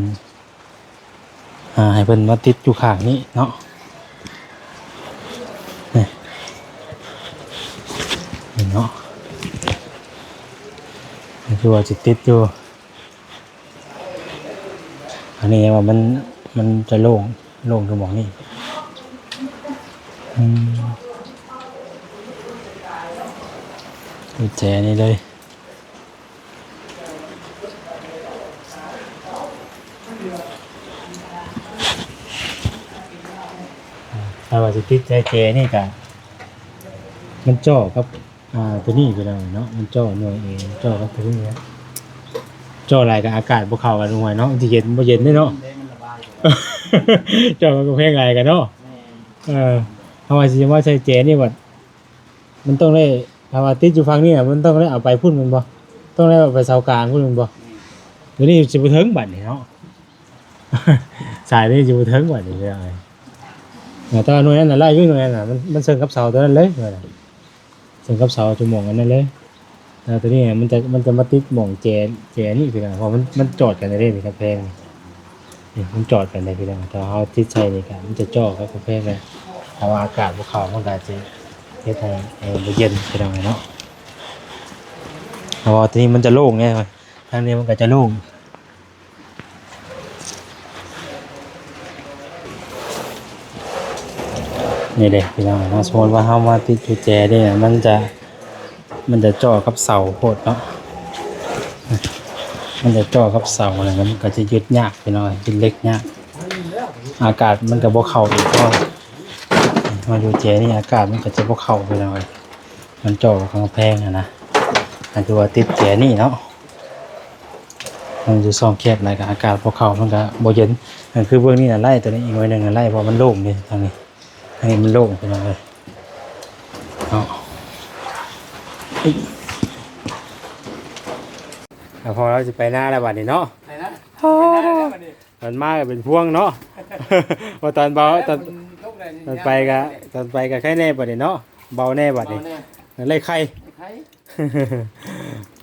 ອ່າ ໃຫ້ເພິ່ນມາຕິດຢູ່ຂ້າງນີ້ເນາະ. ນີ້ ນີ້ເນາະ ຄືວ່າຊິຕິດຢູ່. ອັນນີ້ວ່າມັນ ມັນຈະໂລ່ງ ໂລ່ງຄືໝ່ອງນີ້. ອືມ ກຸນແຈນີ້ເລີຍ. ຖ້າວ່າຊິຕິດໃສ່ແຈນີ້ກະ ມັນເຈາະກັບ ອ່າ ຕົວນີ້ໄປແລ້ວເນາະ ມັນເຈາະໜ່ວຍເອງ ເຈາະກັບຕົວນີ້ແຫຼະ. ເຈາະຫຼາຍກໍອາກາດບໍ່ເຂົ້າກັນ ໜ່ວຍເນາະ ມັນຊິເຢັນບໍ່ເຢັນເດ້ເນາະ. ເຈາະກັບກຳແພງຫຼາຍກໍເນາະ. ເອີ ເຮົາວ່າຊິມາໃສ່ແຈນີ້ບັດ ມັນຕ້ອງໄດ້ ຖ້າວ່າຕິດຢູ່ຝັ່ງນີ້ນະ ມັນຕ້ອງໄດ້ເອົາໄປພຸ້ນແມ່ນບໍ່? ຕ້ອງໄດ້ເອົາໄປເສົາກາງພຸ້ນແມ່ນບໍ່? ຕົວນີ້ຊິບໍ່ເຖິງບັດນີ້ເນາະ ສາຍນີ້ຊິບໍ່ເຖິງບັດນີ້. ແຕ່ວ່າໜ່ວຍນັ້ນນະໄດ້ຢູ່ ໜ່ວຍນັ້ນນະ ມັນ ມັນເຊິ່ງກັບເສົາຕົວນັ້ນເລີຍ ເຊິ່ງກັບເສົາຈຸ່ມໝ່ອງອັນນັ້ນເລີຍ. ແຕ່ຕົວນີ້ມັນຈະ ມັນຈະມາຕິດໝ່ອງແຈ ແຈນີ້ຄືກັນ ເພາະມັນ ມັນຈອດກັນໄດ້ເດ້ນີ້ ກຳແພງນີ້ ນີ້ມັນຈອດກັນໄດ້ຄືກັນ. ຖ້າເຮົາຕິດໃສ່ນີ້ກະ ມັນຈະເຈາະກັບກຳແພງນະ ຖ້າວ່າອາກາດບໍ່ເຂົ້າ ມັນກະຈະເຮັດໃຫ້ ໃຫ້ບໍ່ເຢັນ ພີ່ນ້ອງເນາະ. ເພາະວ່າຕົວນີ້ມັນຈະໂລ່ງໄງ ທາງນີ້ມັນກະຈະໂລ່ງ. ນີ້ເດ້ພີ່ນ້ອງເນາະ ສົມມຸດວ່າເຮົາມາຕິດຢູ່ແຈນີ້ ມັນຈະ ມັນຈະເຈາະກັບເສົາໂພດເນາະ ມັນຈະເຈາະກັບເສົາ ແລ້ວມັນກໍຈະຍຶດຍາກພີ່ນ້ອງ ຍຶດເຫຼັກຍາກ ອາກາດມັນກໍບໍ່ເຂົ້າອີກເນາະ. ມາຢູ່ແຈນີ້ອາກາດມັນກໍຈະບໍ່ເຂົ້າພີ່ນ້ອງ ມັນເຈາະກັບກຳແພງຫັ້ນນະ. ອັນທີ່ວ່າຕິດແຈນີ້ເນາະ ມັນຢູ່ຊ່ອງແຄບຫຼາຍ ກໍອາກາດບໍ່ເຂົ້າ ມັນກໍບໍ່ເຢັນ. ອັນຄືເບື້ອງນີ້ນະໄດ້ ຕົວນີ້ອີກໜ່ວຍໜຶ່ງນະໄດ້ ເພາະມັນໂລ່ງເດ້ທາງນີ້ ອັນນີ້ມັນໂລ່ງພີ່ນ້ອງເອີຍເນາະ. ອ່າ ພໍເຮົາຊິໄປນາແລ້ວບັດນີ້ເນາະ ໄປນາ ໂອ້ ໄປນາແລ້ວບັດນີ້ ຕອນມາກໍເປັນພວງເນາະ ວ່າຕອນເບົາ ຕອນ ຕອນໄປກໍ ຕອນໄປກໍໄຄແດ່ບັດນີ້ເນາະ ເບົາແດ່ບັດນີ້ ເບົາແດ່ ໄດ້ໄຂ່ ໄຂ່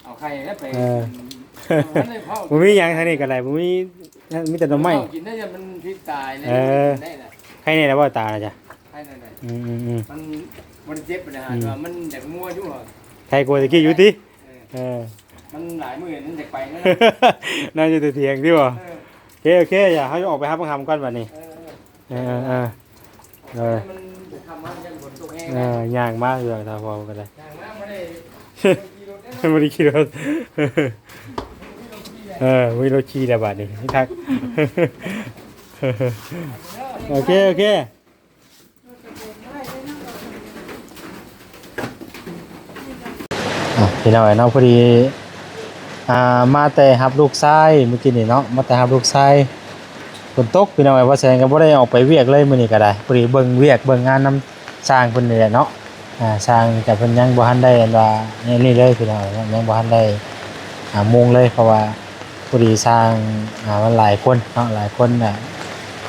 ເອົາໄຂ່ແລ້ວໄປ ເອີ ບໍ່ມີຫຍັງທາງນີ້ກໍໄດ້ ບໍ່ມີ ມີແຕ່ໜໍ່ໄມ້ ກິນໄດ້ ມັນພິດຕາຍແລ້ວ ເອີ ກິນໄດ້ລະ ໄຂ່ແດ່ແລ້ວບໍ່ຕານະ ໄຂ່ແດ່ ອືມໆໆ ມັນບໍ່ໄດ້ເຈັບນະ ແຕ່ວ່າມັນຢາກມົວຢູ່ ໄຂ່ກວ່າແຕ່ກີ້ຢູ່ຕິ ເອີ ເອີ ມັນຫຼາຍມື້ມັນຢາກໄປແລ້ວ ນອນຢູ່ແຕ່ຖຽງຕິບໍ່ ເອີ ໂອເຄ ໂອເຄ ຢ່າ ເຮົາຈະອອກໄປຫາບັກຫຳກ່ອນບັດນີ້ ເອີ ເອີ ເອີ ເອີ ມັນຄ່ຳມາ ຢ້ານຝົນຕົກແຮງ ເອີ ຍ່າງມາຢູ່ ຖ້າພໍກໍໄດ້ ຍ່າງມາ ບໍ່ໄດ້ ບໍ່ໄດ້ຂີ່ລົດ ບໍ່ໄດ້ຂີ່ລົດ ເອີ ມີລົດຂີ່ແລ້ວບາດນີ້ຄັກ ໂອເຄ ໂອເຄ. ອ່ະ ພີ່ນ້ອງເອີຍເນາະ ພໍດີ ອ່າ ມາແຕ່ຮັບລູກຊາຍມື້ກີ້ນີ້ເນາະ ມາແຕ່ຮັບລູກຊາຍ ຝົນຕົກພີ່ນ້ອງເອີຍ ວ່າຊັ້ນກໍບໍ່ໄດ້ອອກໄປວຽກເລີຍມື້ນີ້ກໍໄດ້ ພໍດີເບິ່ງວຽກເບິ່ງງານນຳຊ່າງເພິ່ນນີ້ແຫຼະເນາະ ອ່າ ຊ່າງກໍເພິ່ນຍັງບໍ່ທັນໄດ້ອັນວ່ານີ້ເລີຍພີ່ນ້ອງເອີຍ ຍັງບໍ່ທັນໄດ້ ອ່າ ມຸງເລີຍ ເພາະວ່າພໍດີຊ່າງ ອ່າ ມັນຫຼາຍຄົນເນາະ ຫຼາຍຄົນ ອ່າ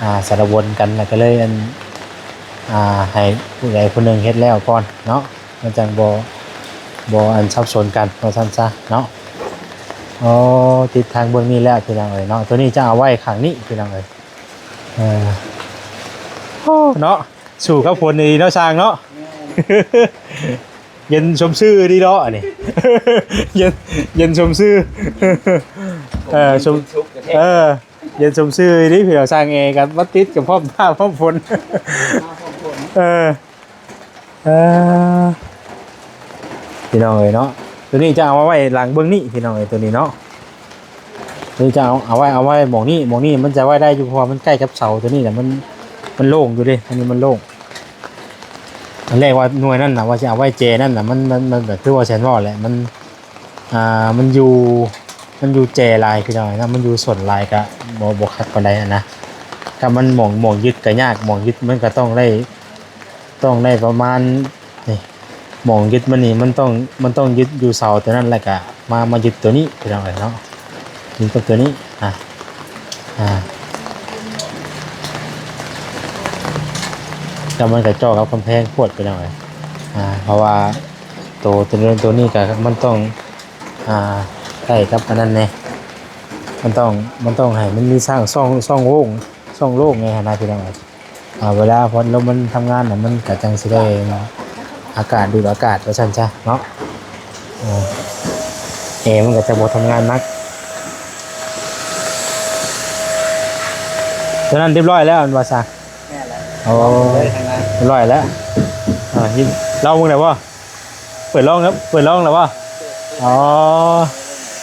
ອ່າ ສາລະວົນກັນ ແລ້ວກໍເລີຍອັນ ອ່າ ໃຫ້ຜູ້ໃດຜູ້ໜຶ່ງເຮັດແລ້ວກ່ອນເນາະ ມັນຈັ່ງບໍ່ ບໍ່ອັນສັບສົນກັນວ່າຊັ້ນຊະເນາະ. ໂອ້ ຕິດທາງເບື້ອງນີ້ແລ້ວພີ່ນ້ອງເອີຍເນາະ ໂຕນີ້ຈະເອົາໄວ້ຂ້າງນີ້ພີ່ນ້ອງເອີຍ ເອີ ໂອ້ ເນາະ ສູ້ກັບຝົນດີເນາະຊ່າງເນາະ ເຢັນຊົມຊື່ດີເນາະອັນນີ້ ເຢັນ ເຢັນຊົມຊື່ ເອີ ຊົມ ເອີ ເຢັນຊົມຊື່ດີພີ່ນ້ອງ ຊ່າງແອກັບມາຕິດກັບພ້ອມຟ້າພ້ອມຝົນ ເອີ ເອີ ພີ່ນ້ອງເອີຍເນາະ ໂຕນີ້ຈະເອົາມາໄວ້ຫຼັງເບື້ອງນີ້ພີ່ນ້ອງເອີຍ ໂຕນີ້ເນາະ ໂຕນີ້ຈະເອົາ ເອົາໄວ້ ເອົາໄວ້ໝ່ອງນີ້ ໝ່ອງນີ້ມັນຈະໄວ້ໄດ້ຢູ່ ເພາະວ່າມັນໃກ້ກັບເສົາໂຕນີ້ແຫຼະ ມັນ ມັນໂລ່ງຢູ່ເດ້ ອັນນີ້ມັນໂລ່ງ ອັນແລກວ່າໜ່ວຍນັ້ນນະ ວ່າຊິເອົາໄວ້ແຈນັ້ນນະ ມັນ ມັນ ມັນກໍຄືວ່າແຊນເວົ້າແຫຼະ ມັນ ອ່າ ມັນຢູ່ ມັນຢູ່ແຈຫຼາຍພີ່ນ້ອງເນາະ ມັນຢູ່ສົ້ນຫຼາຍກະບໍ່ ບໍ່ຄັກປານໃດຫັ້ນນະ ກະມັນໝ່ອງ ໝ່ອງຍຶດກະຍາກ ໝ່ອງຍຶດມັນກະຕ້ອງໄດ້ ຕ້ອງໄດ້ປະມານນີ້ ໝ່ອງຍຶດມັນນີ້ ມັນຕ້ອງ ມັນຕ້ອງຍຶດຢູ່ເສົາຕົວນັ້ນ ແລ້ວກະມາ ມາຍຶດຕົວນີ້ພີ່ນ້ອງເອີຍເນາະ ຍຶດກັບຕົວນີ້ ອ່າ ອ່າ ແລ້ວມັນກະເຈາະກັບກຳແພງໂພດພີ່ນ້ອງເອີຍ ອ່າ ເພາະວ່າ ໂຕ ໂຕນີ້ ໂຕນີ້ກະມັນຕ້ອງ ອ່າ ໃກ້ກັບອັນນັ້ນແດ່ ມັນຕ້ອງ ມັນຕ້ອງໃຫ້ມັນມີຊ່ອງ ຊ່ອງ ຊ່ອງໂຫວ່ ຊ່ອງໂລ່ງແດ່ຫັ້ນນະພີ່ນ້ອງ ອ່າ ເວລາພັດລົມມັນທຳງານນະ ມັນກະຈັ່ງຊິໄດ້ອາກາດ ດູດອາກາດວ່າຊັ້ນຊະເນາະ ເອີ ແອມັນກະຈະບໍ່ທຳງານໜັກ ຕົວນັ້ນຮຽບຮ້ອຍແລ້ວແມ່ນບໍ່ຊະ? ແມ່ນແລ້ວ ໂອ້ ຮຽບຮ້ອຍແລ້ວ ອ່າ ລອງເບິ່ງໄດ້ບໍ່? ເປີດລອງແລ້ວ ເປີດລອງແລ້ວບໍ່? ອໍ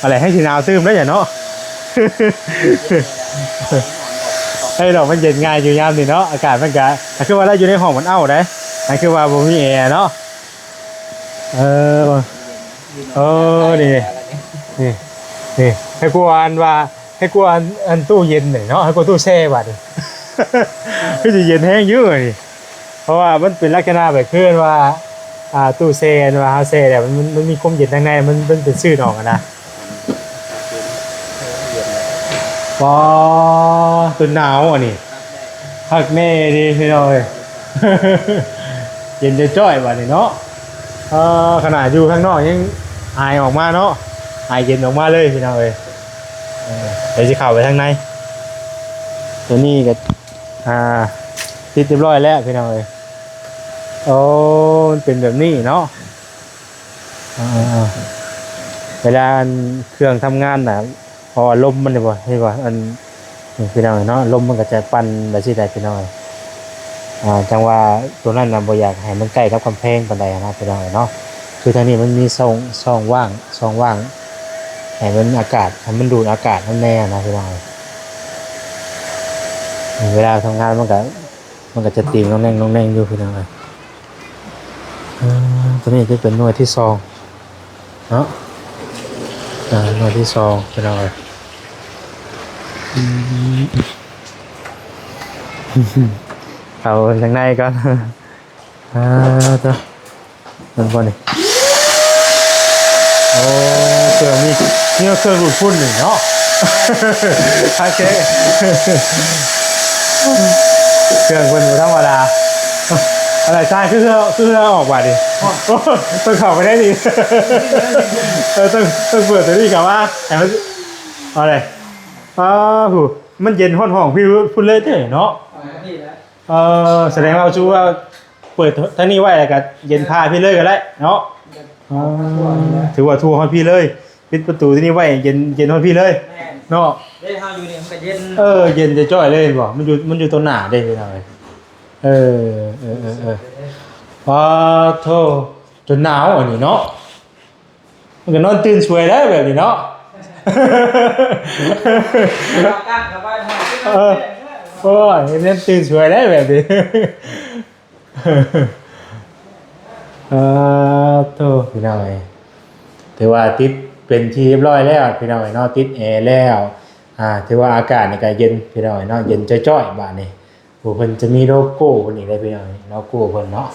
ອັນແຫຼະ ໃຫ້ຊິໜາວຕື່ມໄດ້ຫຍັງເນາະ ໃຫ້ດອກມັນເຢັນງ່າຍຢູ່ຍາມນີ້ເນາະ ອາກາດມັນກະ ກໍຄືວ່າໄດ້ຢູ່ໃນຫ້ອງມັນເອົ້າໄດ໋ ກໍຄືວ່າບໍ່ມີແອເນາະ ເອີ ເອີ ນີ້ ນີ້ ນີ້ ໃຫ້ກວ່າອັນວ່າ ໃຫ້ກວ່າອັນ ອັນຕູ້ເຢັນນີ້ເນາະ ໃຫ້ກວ່າຕູ້ແຊ່ບາດນີ້ ຄືຊິເຢັນແຮງຢູ່ນີ້ ເພາະວ່າມັນເປັນລັກສະນະແບບຄືວ່າ ອ່າ ຕູ້ແຊ່ ອັນວ່າເຮົາແຊ່ແລ້ວ ມັນ ມັນ ມັນມີຄວາມເຢັນທາງໃນ ມັນ ມັນເປັນຊືດອອກຫັ້ນນະ ປໍ ຕົວໜາວອັນນີ້ ຄັກແນ່ເດພີ່ນ້ອງເອີຍ ເຢັນຈ້ອຍໆ ບາດນີ້ເນາະ ເອີ ຂະໜາດຢູ່ຂ້າງນອກຍັງອາຍອອກມາເນາະ ອາຍເຢັນອອກມາເລີຍພີ່ນ້ອງເອີຍ ເອີ ດຽວຊິເຂົ້າໄປທາງໃນ ຕົວນີ້ກໍ ອ່າ ຕິດຮຽບຮ້ອຍແລ້ວພີ່ນ້ອງເອີຍ ໂອ້ ມັນເປັນແບບນີ້ເນາະ ອ່າ ເວລາອັນເຄື່ອງທຳງານນະ ເພາະວ່າລົມມັນນີ້ບໍ່ ເຫັນບໍ່ ອັນ ນີ້ພີ່ນ້ອງເນາະ ລົມມັນກໍຈະປັ່ນໄປຊີ້ໄດ໋ພີ່ນ້ອງ ອ່າ ຈັ່ງວ່າຕົວນັ້ນນະບໍ່ຢາກໃຫ້ມັນໃກ້ກັບກຳແພງປານໃດນະພີ່ນ້ອງເນາະ ຄືທາງນີ້ມັນມີຊ່ອງ ຊ່ອງວ່າງ ຊ່ອງວ່າງ ໃຫ້ມັນອາກາດ ໃຫ້ມັນດູດອາກາດນຳແດ່ນະພີ່ນ້ອງ ເວລາທຳງານມັນກໍ ມັນກໍຈະຕີງໜອງແໜ່ງໜອງແໜ່ງຢູ່ພີ່ນ້ອງເອີຍ ອ່າ ຕົວນີ້ຈະເປັນໜ່ວຍທີສອງເນາະ ອ່າ ໜ່ວຍທີສອງພີ່ນ້ອງເອີຍ ອືມ ເຂົ້າທາງໃນກ່ອນ ອ່າ ໂຕ ເບິ່ງກ່ອນນີ້ ໂອ້ ເຄື່ອງນີ້ ນີ້ເຄື່ອງດູດຝຸ່ນນີ້ເນາະ ໂອເຄ ເຄື່ອງເພິ່ນບໍ່ທຳມະດາ ອາໄລຊາຍ ຄືເຮືອ ຄືເຮືອອອກບາດນີ້ ໂອ້ຍ ຕ້ອງເຂົ້າໄປໄດ້ນີ້ ເອີ ຕ້ອງ ຕ້ອງເປີດຕົວນີ້ເຂົ້າມາ ໃຫ້ມັນ ເອົາເລີຍ ອ້າ ຜູ້ ມັນເຢັນຮອດຫ້ອງພີ່ພຸ້ນເລີຍເດ້ເນາະ ເອີ ສະແດງວ່າ ສະແດງວ່າ ເປີດທາງນີ້ໄວ້ ແລ້ວກໍເຢັນຜ່າພີ່ເລີຍກໍໄດ້ເນາະ ອໍ ຖືວ່າທົ່ວຮອດພີ່ເລີຍ ປິດປະຕູທີ່ນີ້ໄວ້ ເຢັນ ເຢັນຮອດພີ່ເລີຍ ແມ່ນ ເນາະ ເດ້ ເຮົາຢູ່ນີ້ມັນກໍເຢັນ ເອີ ເຢັນຈ້ອຍໆເລີຍ ເຫັນບໍ່ ມັນຢູ່ ມັນຢູ່ຕໍ່ໜ້າເດ້ ເອີ ເອີ ເອີ ເອີ ປາໂທ ຈົນໜາວອັນນີ້ເນາະ ມັນກໍນອນຕື່ນສວຍໄດ້ແບບນີ້ເນາະ ເອີ ໂອ້ຍ ນອນຕື່ນສວຍໄດ້ແບບນີ້ ເອີ ໂທ້ ພີ່ນ້ອງເອີຍ ຖືວ່າຕິດ ເປັນທີ່ຮຽບຮ້ອຍແລ້ວພີ່ນ້ອງເອີຍເນາະ ຕິດແອແລ້ວ ອ່າ ຖືວ່າອາກາດນີ້ກໍເຢັນພີ່ນ້ອງເອີຍເນາະ ເຢັນຈ້ອຍໆ ບາດນີ້. ໂອ້ ເພິ່ນຈະມີໂລໂກ້ເພິ່ນອີກເດ້ພີ່ນ້ອງ ໂລໂກ້ເພິ່ນເນາະ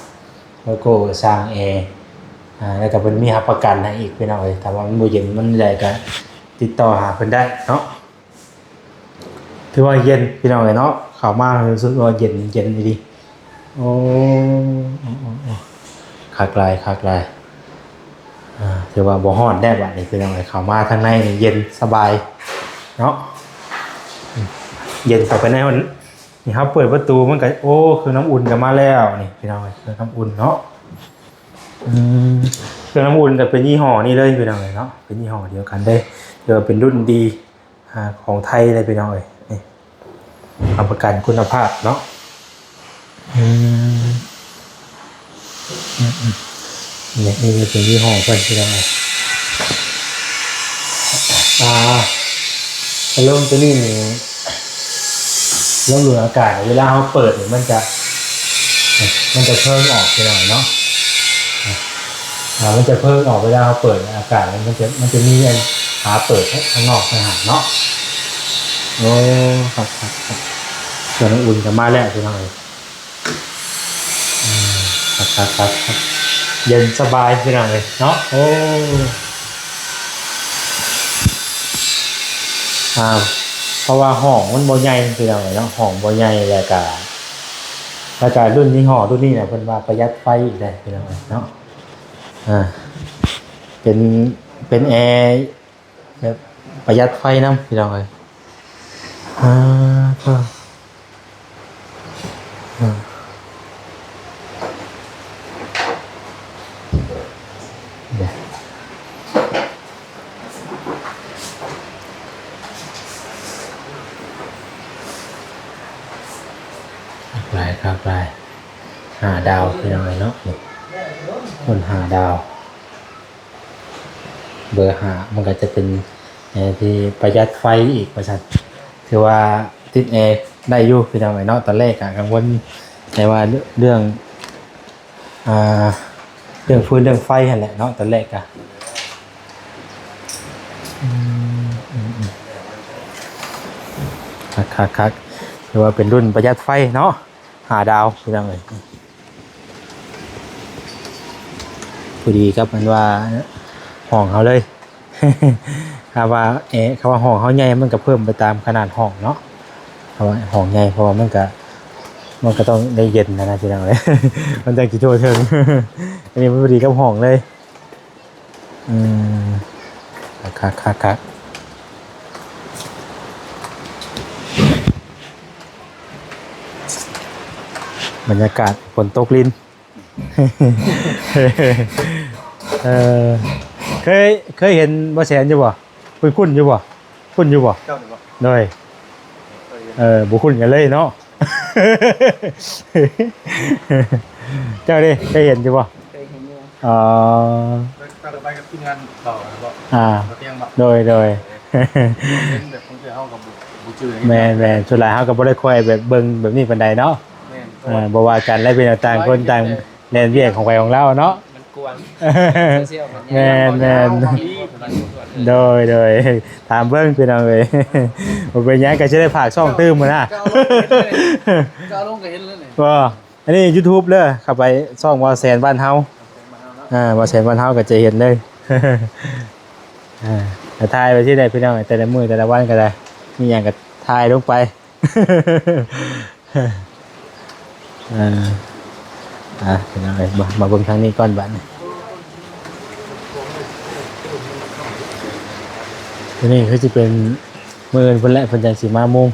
ໂລໂກ້ຊ່າງແອ ອ່າ ແລ້ວກໍເພິ່ນມີຮັບປະກັນໃຫ້ອີກພີ່ນ້ອງເອີຍ ຖ້າວ່າມັນບໍ່ເຢັນມັນໃດກໍຕິດຕໍ່ຫາເພິ່ນໄດ້ເນາະ. ຖືວ່າເຢັນພີ່ນ້ອງເອີຍເນາະ ເຂົ້າມາຮູ້ສຶກວ່າເຢັນ ເຢັນອີ່ຫຼີ. ໂອ້ ໂອ້ ໂອ້ ໂອ້ ຄັກຫຼາຍ ຄັກຫຼາຍ. ອ່າ ຖືວ່າບໍ່ຮ້ອນແລ້ວບາດນີ້ພີ່ນ້ອງເອີຍ ເຂົ້າມາທາງໃນນີ້ເຢັນສະບາຍເນາະ ເຢັນເຂົ້າໄປໃນຫ້ອງນີ້. ເຮົາເປີດປະຕູມັນກໍ ໂອ້ ເຄື່ອງນ້ຳອຸ່ນກໍມາແລ້ວນີ້ພີ່ນ້ອງເອີຍ ເຄື່ອງນ້ຳອຸ່ນເນາະ. ອືມ ເຄື່ອງນ້ຳອຸ່ນກໍເປັນຍີ່ຫໍ້ນີ້ເລີຍພີ່ນ້ອງເອີຍເນາະ ເປັນຍີ່ຫໍ້ດຽວກັນເດ້ ຖືວ່າເປັນລຸ້ນດີ ອ່າ ຂອງໄທເລີຍພີ່ນ້ອງເອີຍ ນີ້ ຮັບປະກັນຄຸນນະພາບເນາະ. ອືມ ອືມໆ ນີ້ ນີ້ເປັນຍີ່ຫໍ້ເພິ່ນພີ່ນ້ອງເອີຍ. ອ່າ ພັດລົມຕົວນີ້ນີ້ ລົມດູດອາກາດ ເວລາເຮົາເປີດນີ້ ມັນຈະ ມັນຈະເພີງອອກພີ່ນ້ອງເນາະ. ອ່າ ມັນຈະເພີງອອກເວລາເຮົາເປີດອາກາດ ມັນຈະ ມັນຈະມີອັນຝາເປີດທາງນອກຕ່າງຫາກເນາະ. ໂອ້ ຄັກໆໆ ເຄື່ອງອຸ່ນກໍມາແລ້ວພີ່ນ້ອງເອີຍ. ອືມ ຄັກໆໆ ເຢັນສະບາຍພີ່ນ້ອງເອີຍເນາະ. ໂອ້ ອ່າ ເພາະວ່າຫ້ອງມັນບໍ່ໃຫຍ່ພີ່ນ້ອງເອີຍເນາະ ຫ້ອງບໍ່ໃຫຍ່ ແລ້ວກະ ແລ້ວກະລຸ້ນຍີ່ຫໍ້ລຸ້ນນີ້ນະ ເພິ່ນວ່າປະຢັດໄຟອີກໄດ໋ພີ່ນ້ອງເອີຍເນາະ. ອ່າ ເປັນ ເປັນແອ ແບບປະຢັດໄຟນຳພີ່ນ້ອງເອີຍ. ອ່າ ກໍ ອ່າ ຫຼາຍຄັກຫຼາຍ ຫ້າດາວພີ່ນ້ອງເອີຍເນາະ ນີ້ ຮຸ່ນຫ້າດາວ. ເບີຫ້າມັນກໍຈະເປັນແອທີ່ປະຢັດໄຟອີກວ່າຊັ້ນ ຖືວ່າຕິດແອໄດ້ຢູ່ພີ່ນ້ອງເອີຍເນາະ. ຕອນແລກກໍກັງວົນໃຈວ່າເລື່ອງ ອ່າ ເລື່ອງຟືນເລື່ອງໄຟຫັ້ນແຫຼະເນາະ ຕອນແລກກໍ ອືມ ອືມໆ ຄັກໆໆ ຖືວ່າເປັນລຸ້ນປະຢັດໄຟເນາະ. ຫ້າດາວພີ່ນ້ອງເອີຍ ພໍດີກັບອັນວ່າຫ້ອງເຮົາເລີຍ. ຖ້າວ່າແອ ຖ້າວ່າຫ້ອງເຮົາໃຫຍ່ ມັນກໍເພີ່ມໄປຕາມຂະໜາດຫ້ອງເນາະ. ຖ້າວ່າຫ້ອງໃຫຍ່ ເພາະວ່າມັນກໍ ມັນກໍຕ້ອງໄດ້ເຢັນຫັ້ນນະພີ່ນ້ອງເອີຍ ມັນຈັ່ງຊິທົ່ວເຖິງ. ອັນນີ້ມັນພໍດີກັບຫ້ອງເລີຍ. ອືມ ຄັກໆໆໆ ບັນຍາກາດຝົນຕົກລິນ. ເອີ ເຄີຍ ເຄີຍເຫັນບໍ່ແສນຢູ່ບໍ່? ຄຸ້ນໆຢູ່ບໍ່? ຄຸ້ນຢູ່ບໍ່? ເຈົ້ານີ້ບໍ່? ໂດຍ ເອີ ບໍ່ຄຸ້ນກັນເລີຍເນາະ. ເຈົ້າເດ້ ເຄີຍເຫັນຢູ່ບໍ່? ເຄີຍເຫັນຢູ່. ອໍ ໄປກັບທີມງານເຂົາບໍ່? ອ່າ ບໍ່ຕຽງບໍ່? ໂດຍ ໂດຍ ເຫັນແບບບາງເທື່ອເຮົາກໍບໍ່ ບໍ່ຈື່. ແມ່ນໆ ສ່ວນຫຼາຍເຮົາກໍບໍ່ໄດ້ຄ່ອຍແບບເບິ່ງແບບນີ້ປານໃດເນາະ. ແມ່ນ ເອີ ບໍ່ວ່າກັນແຫຼະ ເປັນຕ່າງຄົນຕ່າງແລ່ນວຽກຂອງໃຜຂອງລາວເນາະ. ມັນກວນ ໂຊຊຽວມັນ ແມ່ນໆ ໂດຍໆ ຖາມເບິ່ງພີ່ນ້ອງເອີຍ ບໍ່ເປັນຫຍັງ ກໍຊິໄດ້ຝາກຊ່ອງຕື່ມຫັ້ນນະ. ກໍເອົາລົງກໍເຫັນເລີຍ ກໍເອົາລົງກໍເຫັນເລີຍນີ້ ບໍ່ ອັນນີ້ຢູທູບເດີ ເຂົ້າໄປຊ່ອງບ່າວແສນບ້ານເຮົາ. ອ່າ ບ່າວແສນບ້ານເຮົາກໍຈະເຫັນເລີຍ. ອ່າ ກໍຖ່າຍໄປທີ່ໃດພີ່ນ້ອງ ແຕ່ລະມື້ແຕ່ລະວັນກໍໄດ້ ມີຫຍັງກໍຖ່າຍລົງໄປ. ອ່າ ອ່າ ພີ່ນ້ອງເອີຍ ມາ ມາເບິ່ງທາງນີ້ກ່ອນບາດນີ້. ຕົວນີ້ຄືຊິເປັນມື້ອື່ນພຸ້ນແຫຼະ ເພິ່ນຈັ່ງຊິມາມຸງ.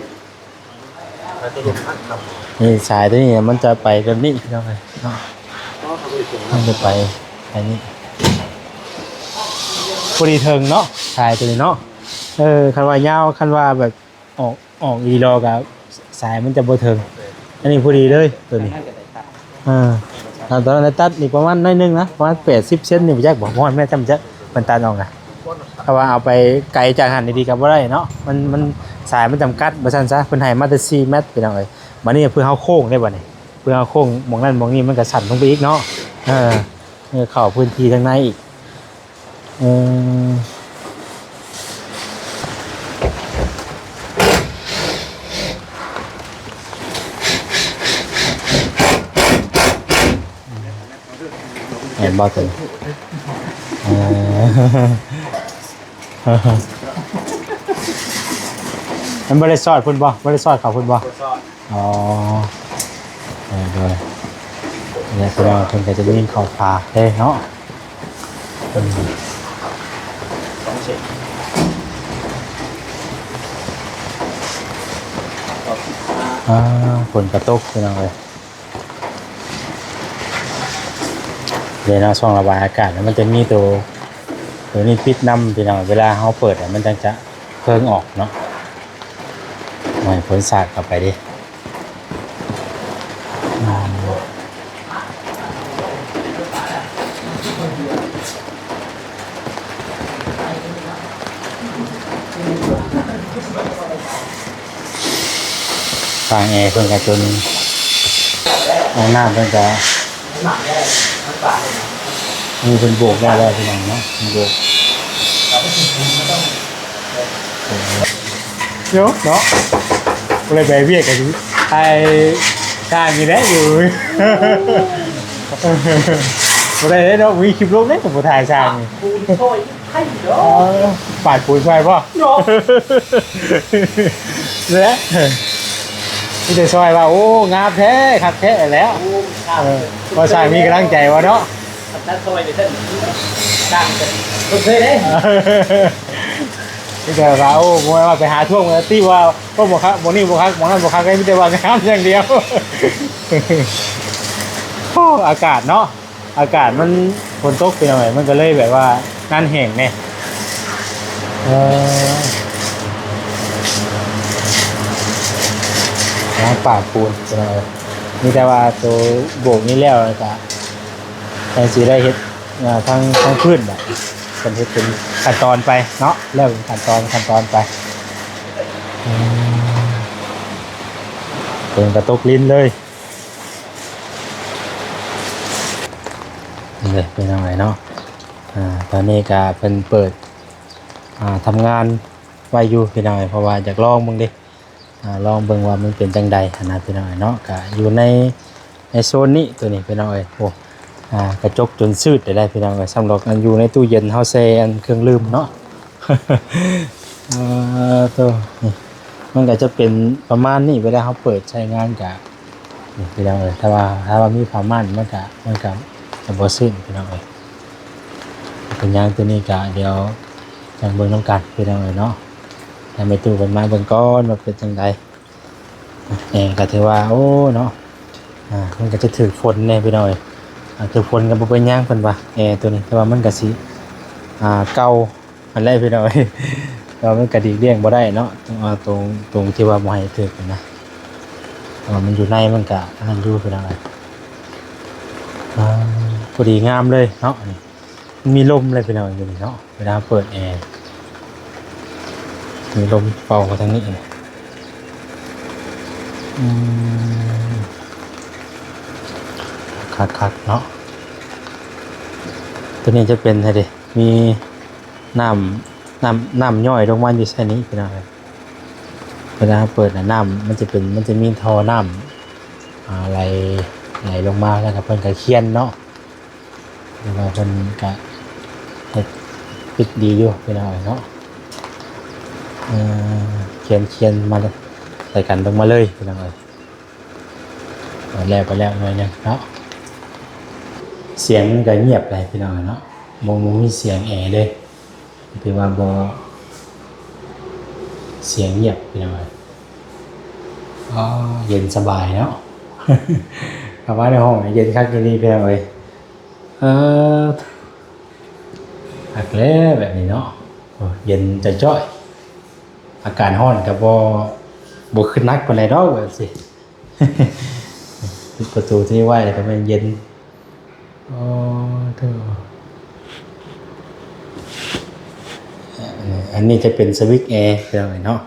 ນີ້ສາຍຕົວນີ້ມັນຈະໄປແບບນີ້ພີ່ນ້ອງເອີຍເນາະ ມັນຈະໄປ ໄປນີ້ ພໍດີເຖິງເນາະ ສາຍຕົວນີ້ເນາະ. ເອີ ຄັນວ່າຍາວ ຄັນວ່າແບບ ອອກ ອອກອີ່ຫຼໍກະສາຍມັນຈະບໍ່ເຖິງ. ອັນນີ້ພໍດີເລີຍຕົວນີ້. ອ່າ ຕອນນັ້ນຕັດນີ້ປະມານໜ້ອຍໜຶ່ງນະ ປະມານແປດສິບເຊັນນີ້ບໍ່ຈັກ ບໍ່ຮອດແມ່ນຈຳຈັກ ເພິ່ນຕັດອອກນະ. ຖ້າວ່າເອົາໄປໄກຈາກຫັ້ນອີ່ຫຼີກະບໍ່ໄດ້ເນາະ ມັນ ມັນ ສາຍມັນຈຳກັດວ່າຊັ້ນຊະ. ເພິ່ນໃຫ້ມາແຕ່ສີ່ແມັດພີ່ນ້ອງເອີຍ. ບາດນີ້ເພື່ອເຮົາໂຄ້ງເດ້ ບາດນີ້ເພື່ອເຮົາໂຄ້ງ ໝ່ອງນັ້ນໝ່ອງນີ້ມັນກະສັ້ນລົງໄປອີກເນາະ. ເອີ ເອີ ເຂົ້າພື້ນທີ່ທາງໃນອີກ. ເອີ ບໍ່ຕົວນີ້ ເອີ ມັນບໍ່ໄດ້ສອດພຸ້ນບໍ່? ບໍ່ໄດ້ສອດເຂົ້າພຸ້ນບໍ່? ບໍ່ສອດ. ອໍ ໂດຍໆ ແລ້ວພີ່ນ້ອງເພິ່ນກໍຈະມີເຂົ້າຝາກເດ້ເນາະ. ອາ ຝົນກະຕົກພີ່ນ້ອງເອີຍ. ເດ້ເນາະ ຊ່ອງລະບາຍອາກາດ ມັນຈະມີໂຕ ໂຕນີ້ປິດນຳພີ່ນ້ອງ ເວລາເຮົາເປີດ ມັນຈັ່ງຈະເພິ່ງອອກເນາະ ໃຫ້ຝົນສາດເຂົ້າໄປເດ້. ທາງແອເພິ່ນກະຈົນ ຫ້ອງນ້ຳເພິ່ນກະ ມີເພິ່ນໂບກໄວ້ແລ້ວພີ່ນ້ອງເນາະ ເພິ່ນໂບກ ໂຍເນາະ ບໍ່ໄດ້ໄປວຽກກະຊິຖ່າຍຊ່າງນີ້ແຫຼະຢູ່ ບໍ່ໄດ້ເນາະ ມີຄລິບລົງເດ້ ບໍ່ຖ່າຍຊ່າງນີ້ ປູນຊ່ອຍໃຜເນາະ ເອີ ປາດປູນຊ່ອຍບໍ່ເນາະ ແຫຼະ ມີແຕ່ຊ່ອຍວ່າ ໂອ້ ງາມແທ້ ຄັກແທ້ແຫຼະ ໂອ້ ເອີ ວ່າຊ່າງມີກຳລັງໃຈວ່າເນາະ ຄັນຕັດຊ່ອຍນີ້ ຊ່າງເພິ່ນເຄີຍເດ້ ມີແຕ່ວ່າ ໂອ້ ບໍ່ວ່າໄປຫາທວງ ຕິວ່າ ໂອ້ ບໍ່ຄັກ ບໍ່ນີ້ບໍ່ຄັກ ໝ່ອງນັ້ນບໍ່ຄັກ ມີແຕ່ວ່າງາມຢ່າງດຽວ ໂອ້ ອາກາດເນາະ ອາກາດມັນຝົນຕົກໄປໜ້ອຍ ມັນກໍເລີຍແບບວ່ານັ້ນແຫ້ງແດ່ ເອີ ຫາງປາກປູນ ເອີ ມີແຕ່ວ່າໂຕໂບກນີ້ແລ້ວ ແລ້ວກະ ຈັ່ງຊິໄດ້ເຮັດ ອ່າ ທາງ ທາງພື້ນແຫຼະ ເພິ່ນເຮັດເປັນຂັ້ນຕອນໄປເນາະ ເລີ່ມຂັ້ນຕອນ ຂັ້ນຕອນໄປ ອືມ ເພິ່ນກະຕົກລິນເລີຍ ນີ້ເລີຍພີ່ນ້ອງເອີຍເນາະ ອ່າ ຕອນນີ້ກະເພິ່ນເປີດ ອ່າ ທຳງານໄວ້ຢູ່ພີ່ນ້ອງເອີຍ ເພາະວ່າຢາກລອງເບິ່ງເດ້ ອ່າ ລອງເບິ່ງວ່າມັນເປັນຈັ່ງໃດຫັ້ນນະພີ່ນ້ອງເອີຍເນາະ ກະຢູ່ໃນ ໃນໂຊນນີ້ ໂຕນີ້ພີ່ນ້ອງເອີຍ ໂອ້ ອ່າ ກະຈົກຈົນຊືດໄດ້ພີ່ນ້ອງເອີຍ ສຳລັບອັນຢູ່ໃນຕູ້ເຢັນເຮົາແຊ່ອັນເຄື່ອງດື່ມເນາະ ເອີ ໂຕ ນີ້ ມັນກະຈະເປັນປະມານນີ້ ເວລາເຮົາເປີດໃຊ້ງານກະ ນີ້ພີ່ນ້ອງເອີຍ ຖ້າວ່າ ຖ້າວ່າມີຜ້າມ່ານ ມັນກະ ມັນກະຈະບໍ່ຊືດພີ່ນ້ອງເອີຍ ເປັນຫຍັງ ໂຕນີ້ກະດຽວຈັ່ງເບິ່ງນຳກັນພີ່ນ້ອງເອີຍເນາະ ໃຫ້ແມ່ຕູ້ເພິ່ນມາເບິ່ງກ່ອນວ່າເປັນຈັ່ງໃດ. ແອກະຖືວ່າ ໂອ້ ເນາະ ອ່າ ມັນກະຈະຖືກຝົນແດ່ພີ່ນ້ອງເອີຍ ອ່າ ຖືກຝົນກະບໍ່ເປັນຫຍັງເພິ່ນວ່າ ແອໂຕນີ້ ແຕ່ວ່າມັນກະຊິ ອ່າ ເກົ່າຫັ້ນແຫຼະພີ່ນ້ອງເອີຍ ແຕ່ວ່າມັນກະຫຼີກລ່ຽງບໍ່ໄດ້ເນາະ ຕົງ ຕົງທີ່ວ່າບໍ່ໃຫ້ຖືກຫັ້ນນະ ເພາະວ່າມັນຢູ່ໃນມັນກະອັນນັ້ນຢູ່ພີ່ນ້ອງເອີຍ ອ່າ ພໍດີງາມເລີຍເນາະ ນີ້ ມັນມີລົມເລີຍພີ່ນ້ອງ ຢູ່ນີ້ເນາະ ເວລາເປີດແອ ມີລົມເປົ່າມາທາງນີ້ ອືມ ຄັກໆ ເນາະ ໂຕນີ້ຈະເປັນໃດ ມີນ້ຳ ນ້ຳ ນ້ຳຍ້ອຍລົງມາຢູ່ໃສ່ນີ້ພີ່ນ້ອງເອີຍ ເວລາເຮົາເປີດນະ ນ້ຳມັນຈະເປັນ ມັນຈະມີທໍ່ນ້ຳ ອ່າ ໄຫຼ ໄຫຼລົງມາ ແລ້ວກະເພິ່ນກະຄຽນເນາະ ແຕ່ວ່າເພິ່ນກະເຮັດປິດດີຢູ່ພີ່ນ້ອງເອີຍເນາະ ເອີ ຄຽນ ຄຽນມາໃສ່ກັນລົງມາເລີຍພີ່ນ້ອງເອີຍ ແລ້ວໄປແລ້ວໜ້ອຍໜຶ່ງເນາະ ສຽງມັນກະງຽບໄດ໋ພີ່ນ້ອງເອີຍເນາະ ບໍ່ ບໍ່ມີສຽງແອເລີຍ ຖືວ່າບໍ່ ສຽງງຽບພີ່ນ້ອງເອີຍ ອໍ ເຢັນສະບາຍເນາະ ເຂົ້າມາໃນຫ້ອງເຢັນຄັກອີ່ຫຼີພີ່ນ້ອງເອີຍ ເອີ ຄັກແລ້ວແບບນີ້ເນາະ ໂອ້ ເຢັນຈ້ອຍໆ ອາກາດຮ້ອນກະບໍ່ ບໍ່ຄືໜັກປານໃດດອກ ແບບຊີ້ ປິດປະຕູໂຕນີ້ໄວ້ກະແມ່ນເຢັນ ອໍ ໂທ້ ອັນນີ້ຈະເປັນສະວິດແອພີ່ນ້ອງເອີຍເນາະ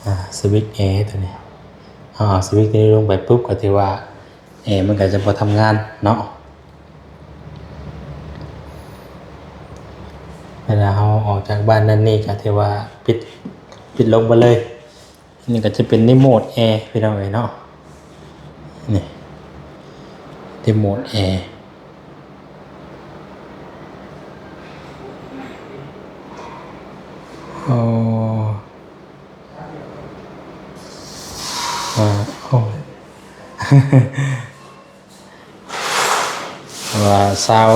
ອາ ສະວິດແອໂຕນີ້ ເຮົາເອົາສະວິດໂຕນີ້ລົງໄປປຸບ ກະຖືວ່າແອມັນກະຈະບໍ່ທຳງານເນາະ ເວລາເຮົາອອກຈາກບ້ານນັ້ນນີ້ກະຖືວ່າປິດ ປິດລົງໄປເລີຍ. ນີ້ກໍຈະເປັນຣີໂມດແອພີ່ນ້ອງເອີຍເນາະ ນີ້ຣີໂມດແອ ໂອ້ ອ່າ ໂອ້ ວ່າຊາວ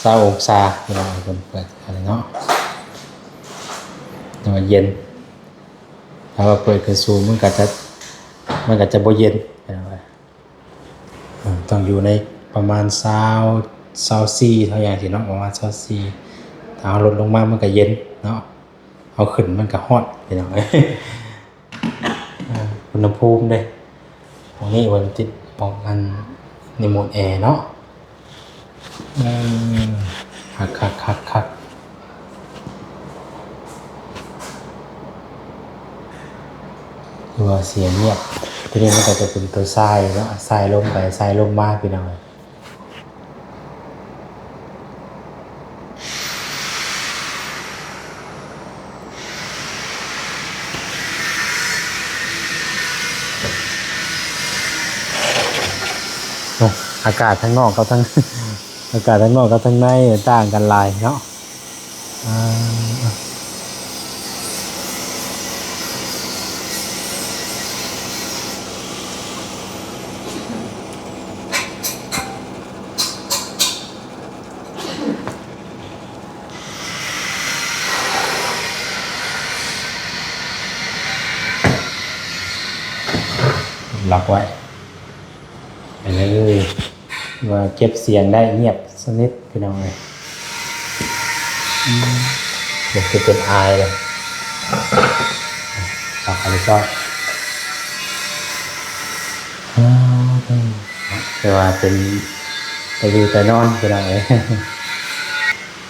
ຊາວອົງສາ ພີ່ນ້ອງ. ເພິ່ນເປີດອັນນີ້ເນາະ ແຕ່ວ່າເຢັນ. ຖ້າວ່າເປີດຂຶ້ນສູງ ມັນກໍຈະ ມັນກໍຈະບໍ່ເຢັນ ພີ່ນ້ອງເອີຍ. ເອີ ຕ້ອງຢູ່ໃນປະມານຊາວ ຊາວສີ່ ເທົ່າຢ່າງຊີ້ເນາະ ປະມານຊາວສີ່. ຖ້າເຮົາລົດລົງມາ ມັນກໍເຢັນເນາະ. ເຮົາຂຶ້ນມັນກໍຮ້ອນ ພີ່ນ້ອງເອີຍ. ອ່າ ອຸນຫະພູມເດ້ ຂອງນີ້ເພິ່ນຕິດຂອງອັນ ຣີໂມດແອເນາະ. ເອີ ຄັກໆໆໆ ຄືວ່າສຽງງຽບ. ໂຕນີ້ມັນກໍຈະເປັນໂຕສາຍເນາະ ສາຍລົມໄປສາຍລົມມາ ພີ່ນ້ອງເອີຍ. ໂອ້ ອາກາດທາງນອກກັບທາງ ອາກາດທາງນອກກັບທາງໃນຕ່າງກັນຫຼາຍເນາະ. ອ່າ ລັອກໄວ້ ເອີ ວ່າເກັບສຽງໄດ້ງຽບສະໜິດ ພີ່ນ້ອງເອີຍ. ອືມ ເປັນ ເປັນອາຍເລີຍ ອອກໄປເລີຍ. ແຕ່ວ່າເປັນຕາຢູ່ຕານອນ ພີ່ນ້ອງເອີຍ.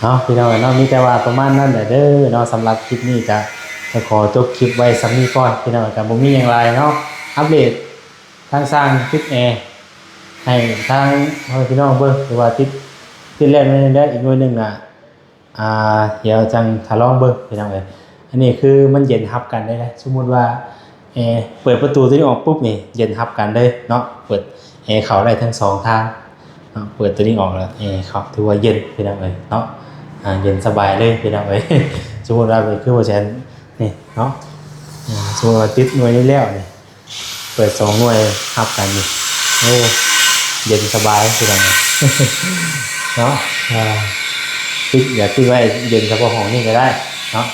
ເອົາ ພີ່ນ້ອງເອີຍເນາະ ມີແຕ່ວ່າປະມານນັ້ນແຫຼະເດີເນາະ. ສຳລັບຄລິບນີ້ກະ ກະຂໍຈົບຄລິບໄວ້ສ່ຳນີ້ກ່ອນ ພີ່ນ້ອງເອີຍ. ກະບໍ່ມີຫຍັງຫຼາຍເນາະ ອັບເດດ ທາງຊ່າງຕິດແອໃຫ້ທາງພໍ່ແມ່ພີ່ນ້ອງເບິ່ງ ຫຼືວ່າຕິດ ຕິດແລ້ວໜ່ວຍໜຶ່ງແລ້ວ ອີກໜ່ວຍໜຶ່ງນະ ອ່າ ດຽວຈັ່ງຖ້າລອງເບິ່ງ ພີ່ນ້ອງເອີຍ. ອັນນີ້ຄືມັນເຢັນຮັບກັນໄດ້ນະ ສົມມຸດວ່າແອເປີດປະຕູຕົວນີ້ອອກປຸບນີ້ ເຢັນຮັບກັນເລີຍເນາະ. ເປີດແອເຂົ້າໄດ້ທັງສອງທາງເນາະ ເປີດຕົວນີ້ອອກແລ້ວແອເຂົ້າ ຖືວ່າເຢັນ ພີ່ນ້ອງເອີຍເນາະ. ອ່າ ເຢັນສະບາຍເລີຍ ພີ່ນ້ອງເອີຍ. ສົມມຸດວ່າເປັນຄືບໍ່ແຊນນີ້ເນາະ ສົມມຸດວ່າຕິດໜ່ວຍນີ້ແລ້ວນີ້ ເປີດສອງໜ່ວຍຮັບກັນນີ້ ໂອ້ ເຢັນສະບາຍ ພີ່ນ້ອງເນາະ. ອ່າ ຕິດ ຢາກຕິດໄວ້ເຢັນສະເພາະຫ້ອງນີ້ກໍໄດ້ເນາະ.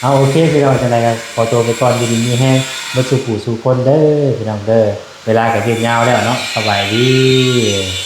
ເອົາ ໂອເຄ ພີ່ນ້ອງ ຈັ່ງໃດກໍຂໍຕົວໄປກ່ອນ ຢູ່ດີມີແຮງເບິດສູ່ຜູ້ສູ່ຄົນເດີ ພີ່ນ້ອງເດີ. ເວລາກໍຍືດຍາວແລ້ວເນາະ ສະບາຍດີ.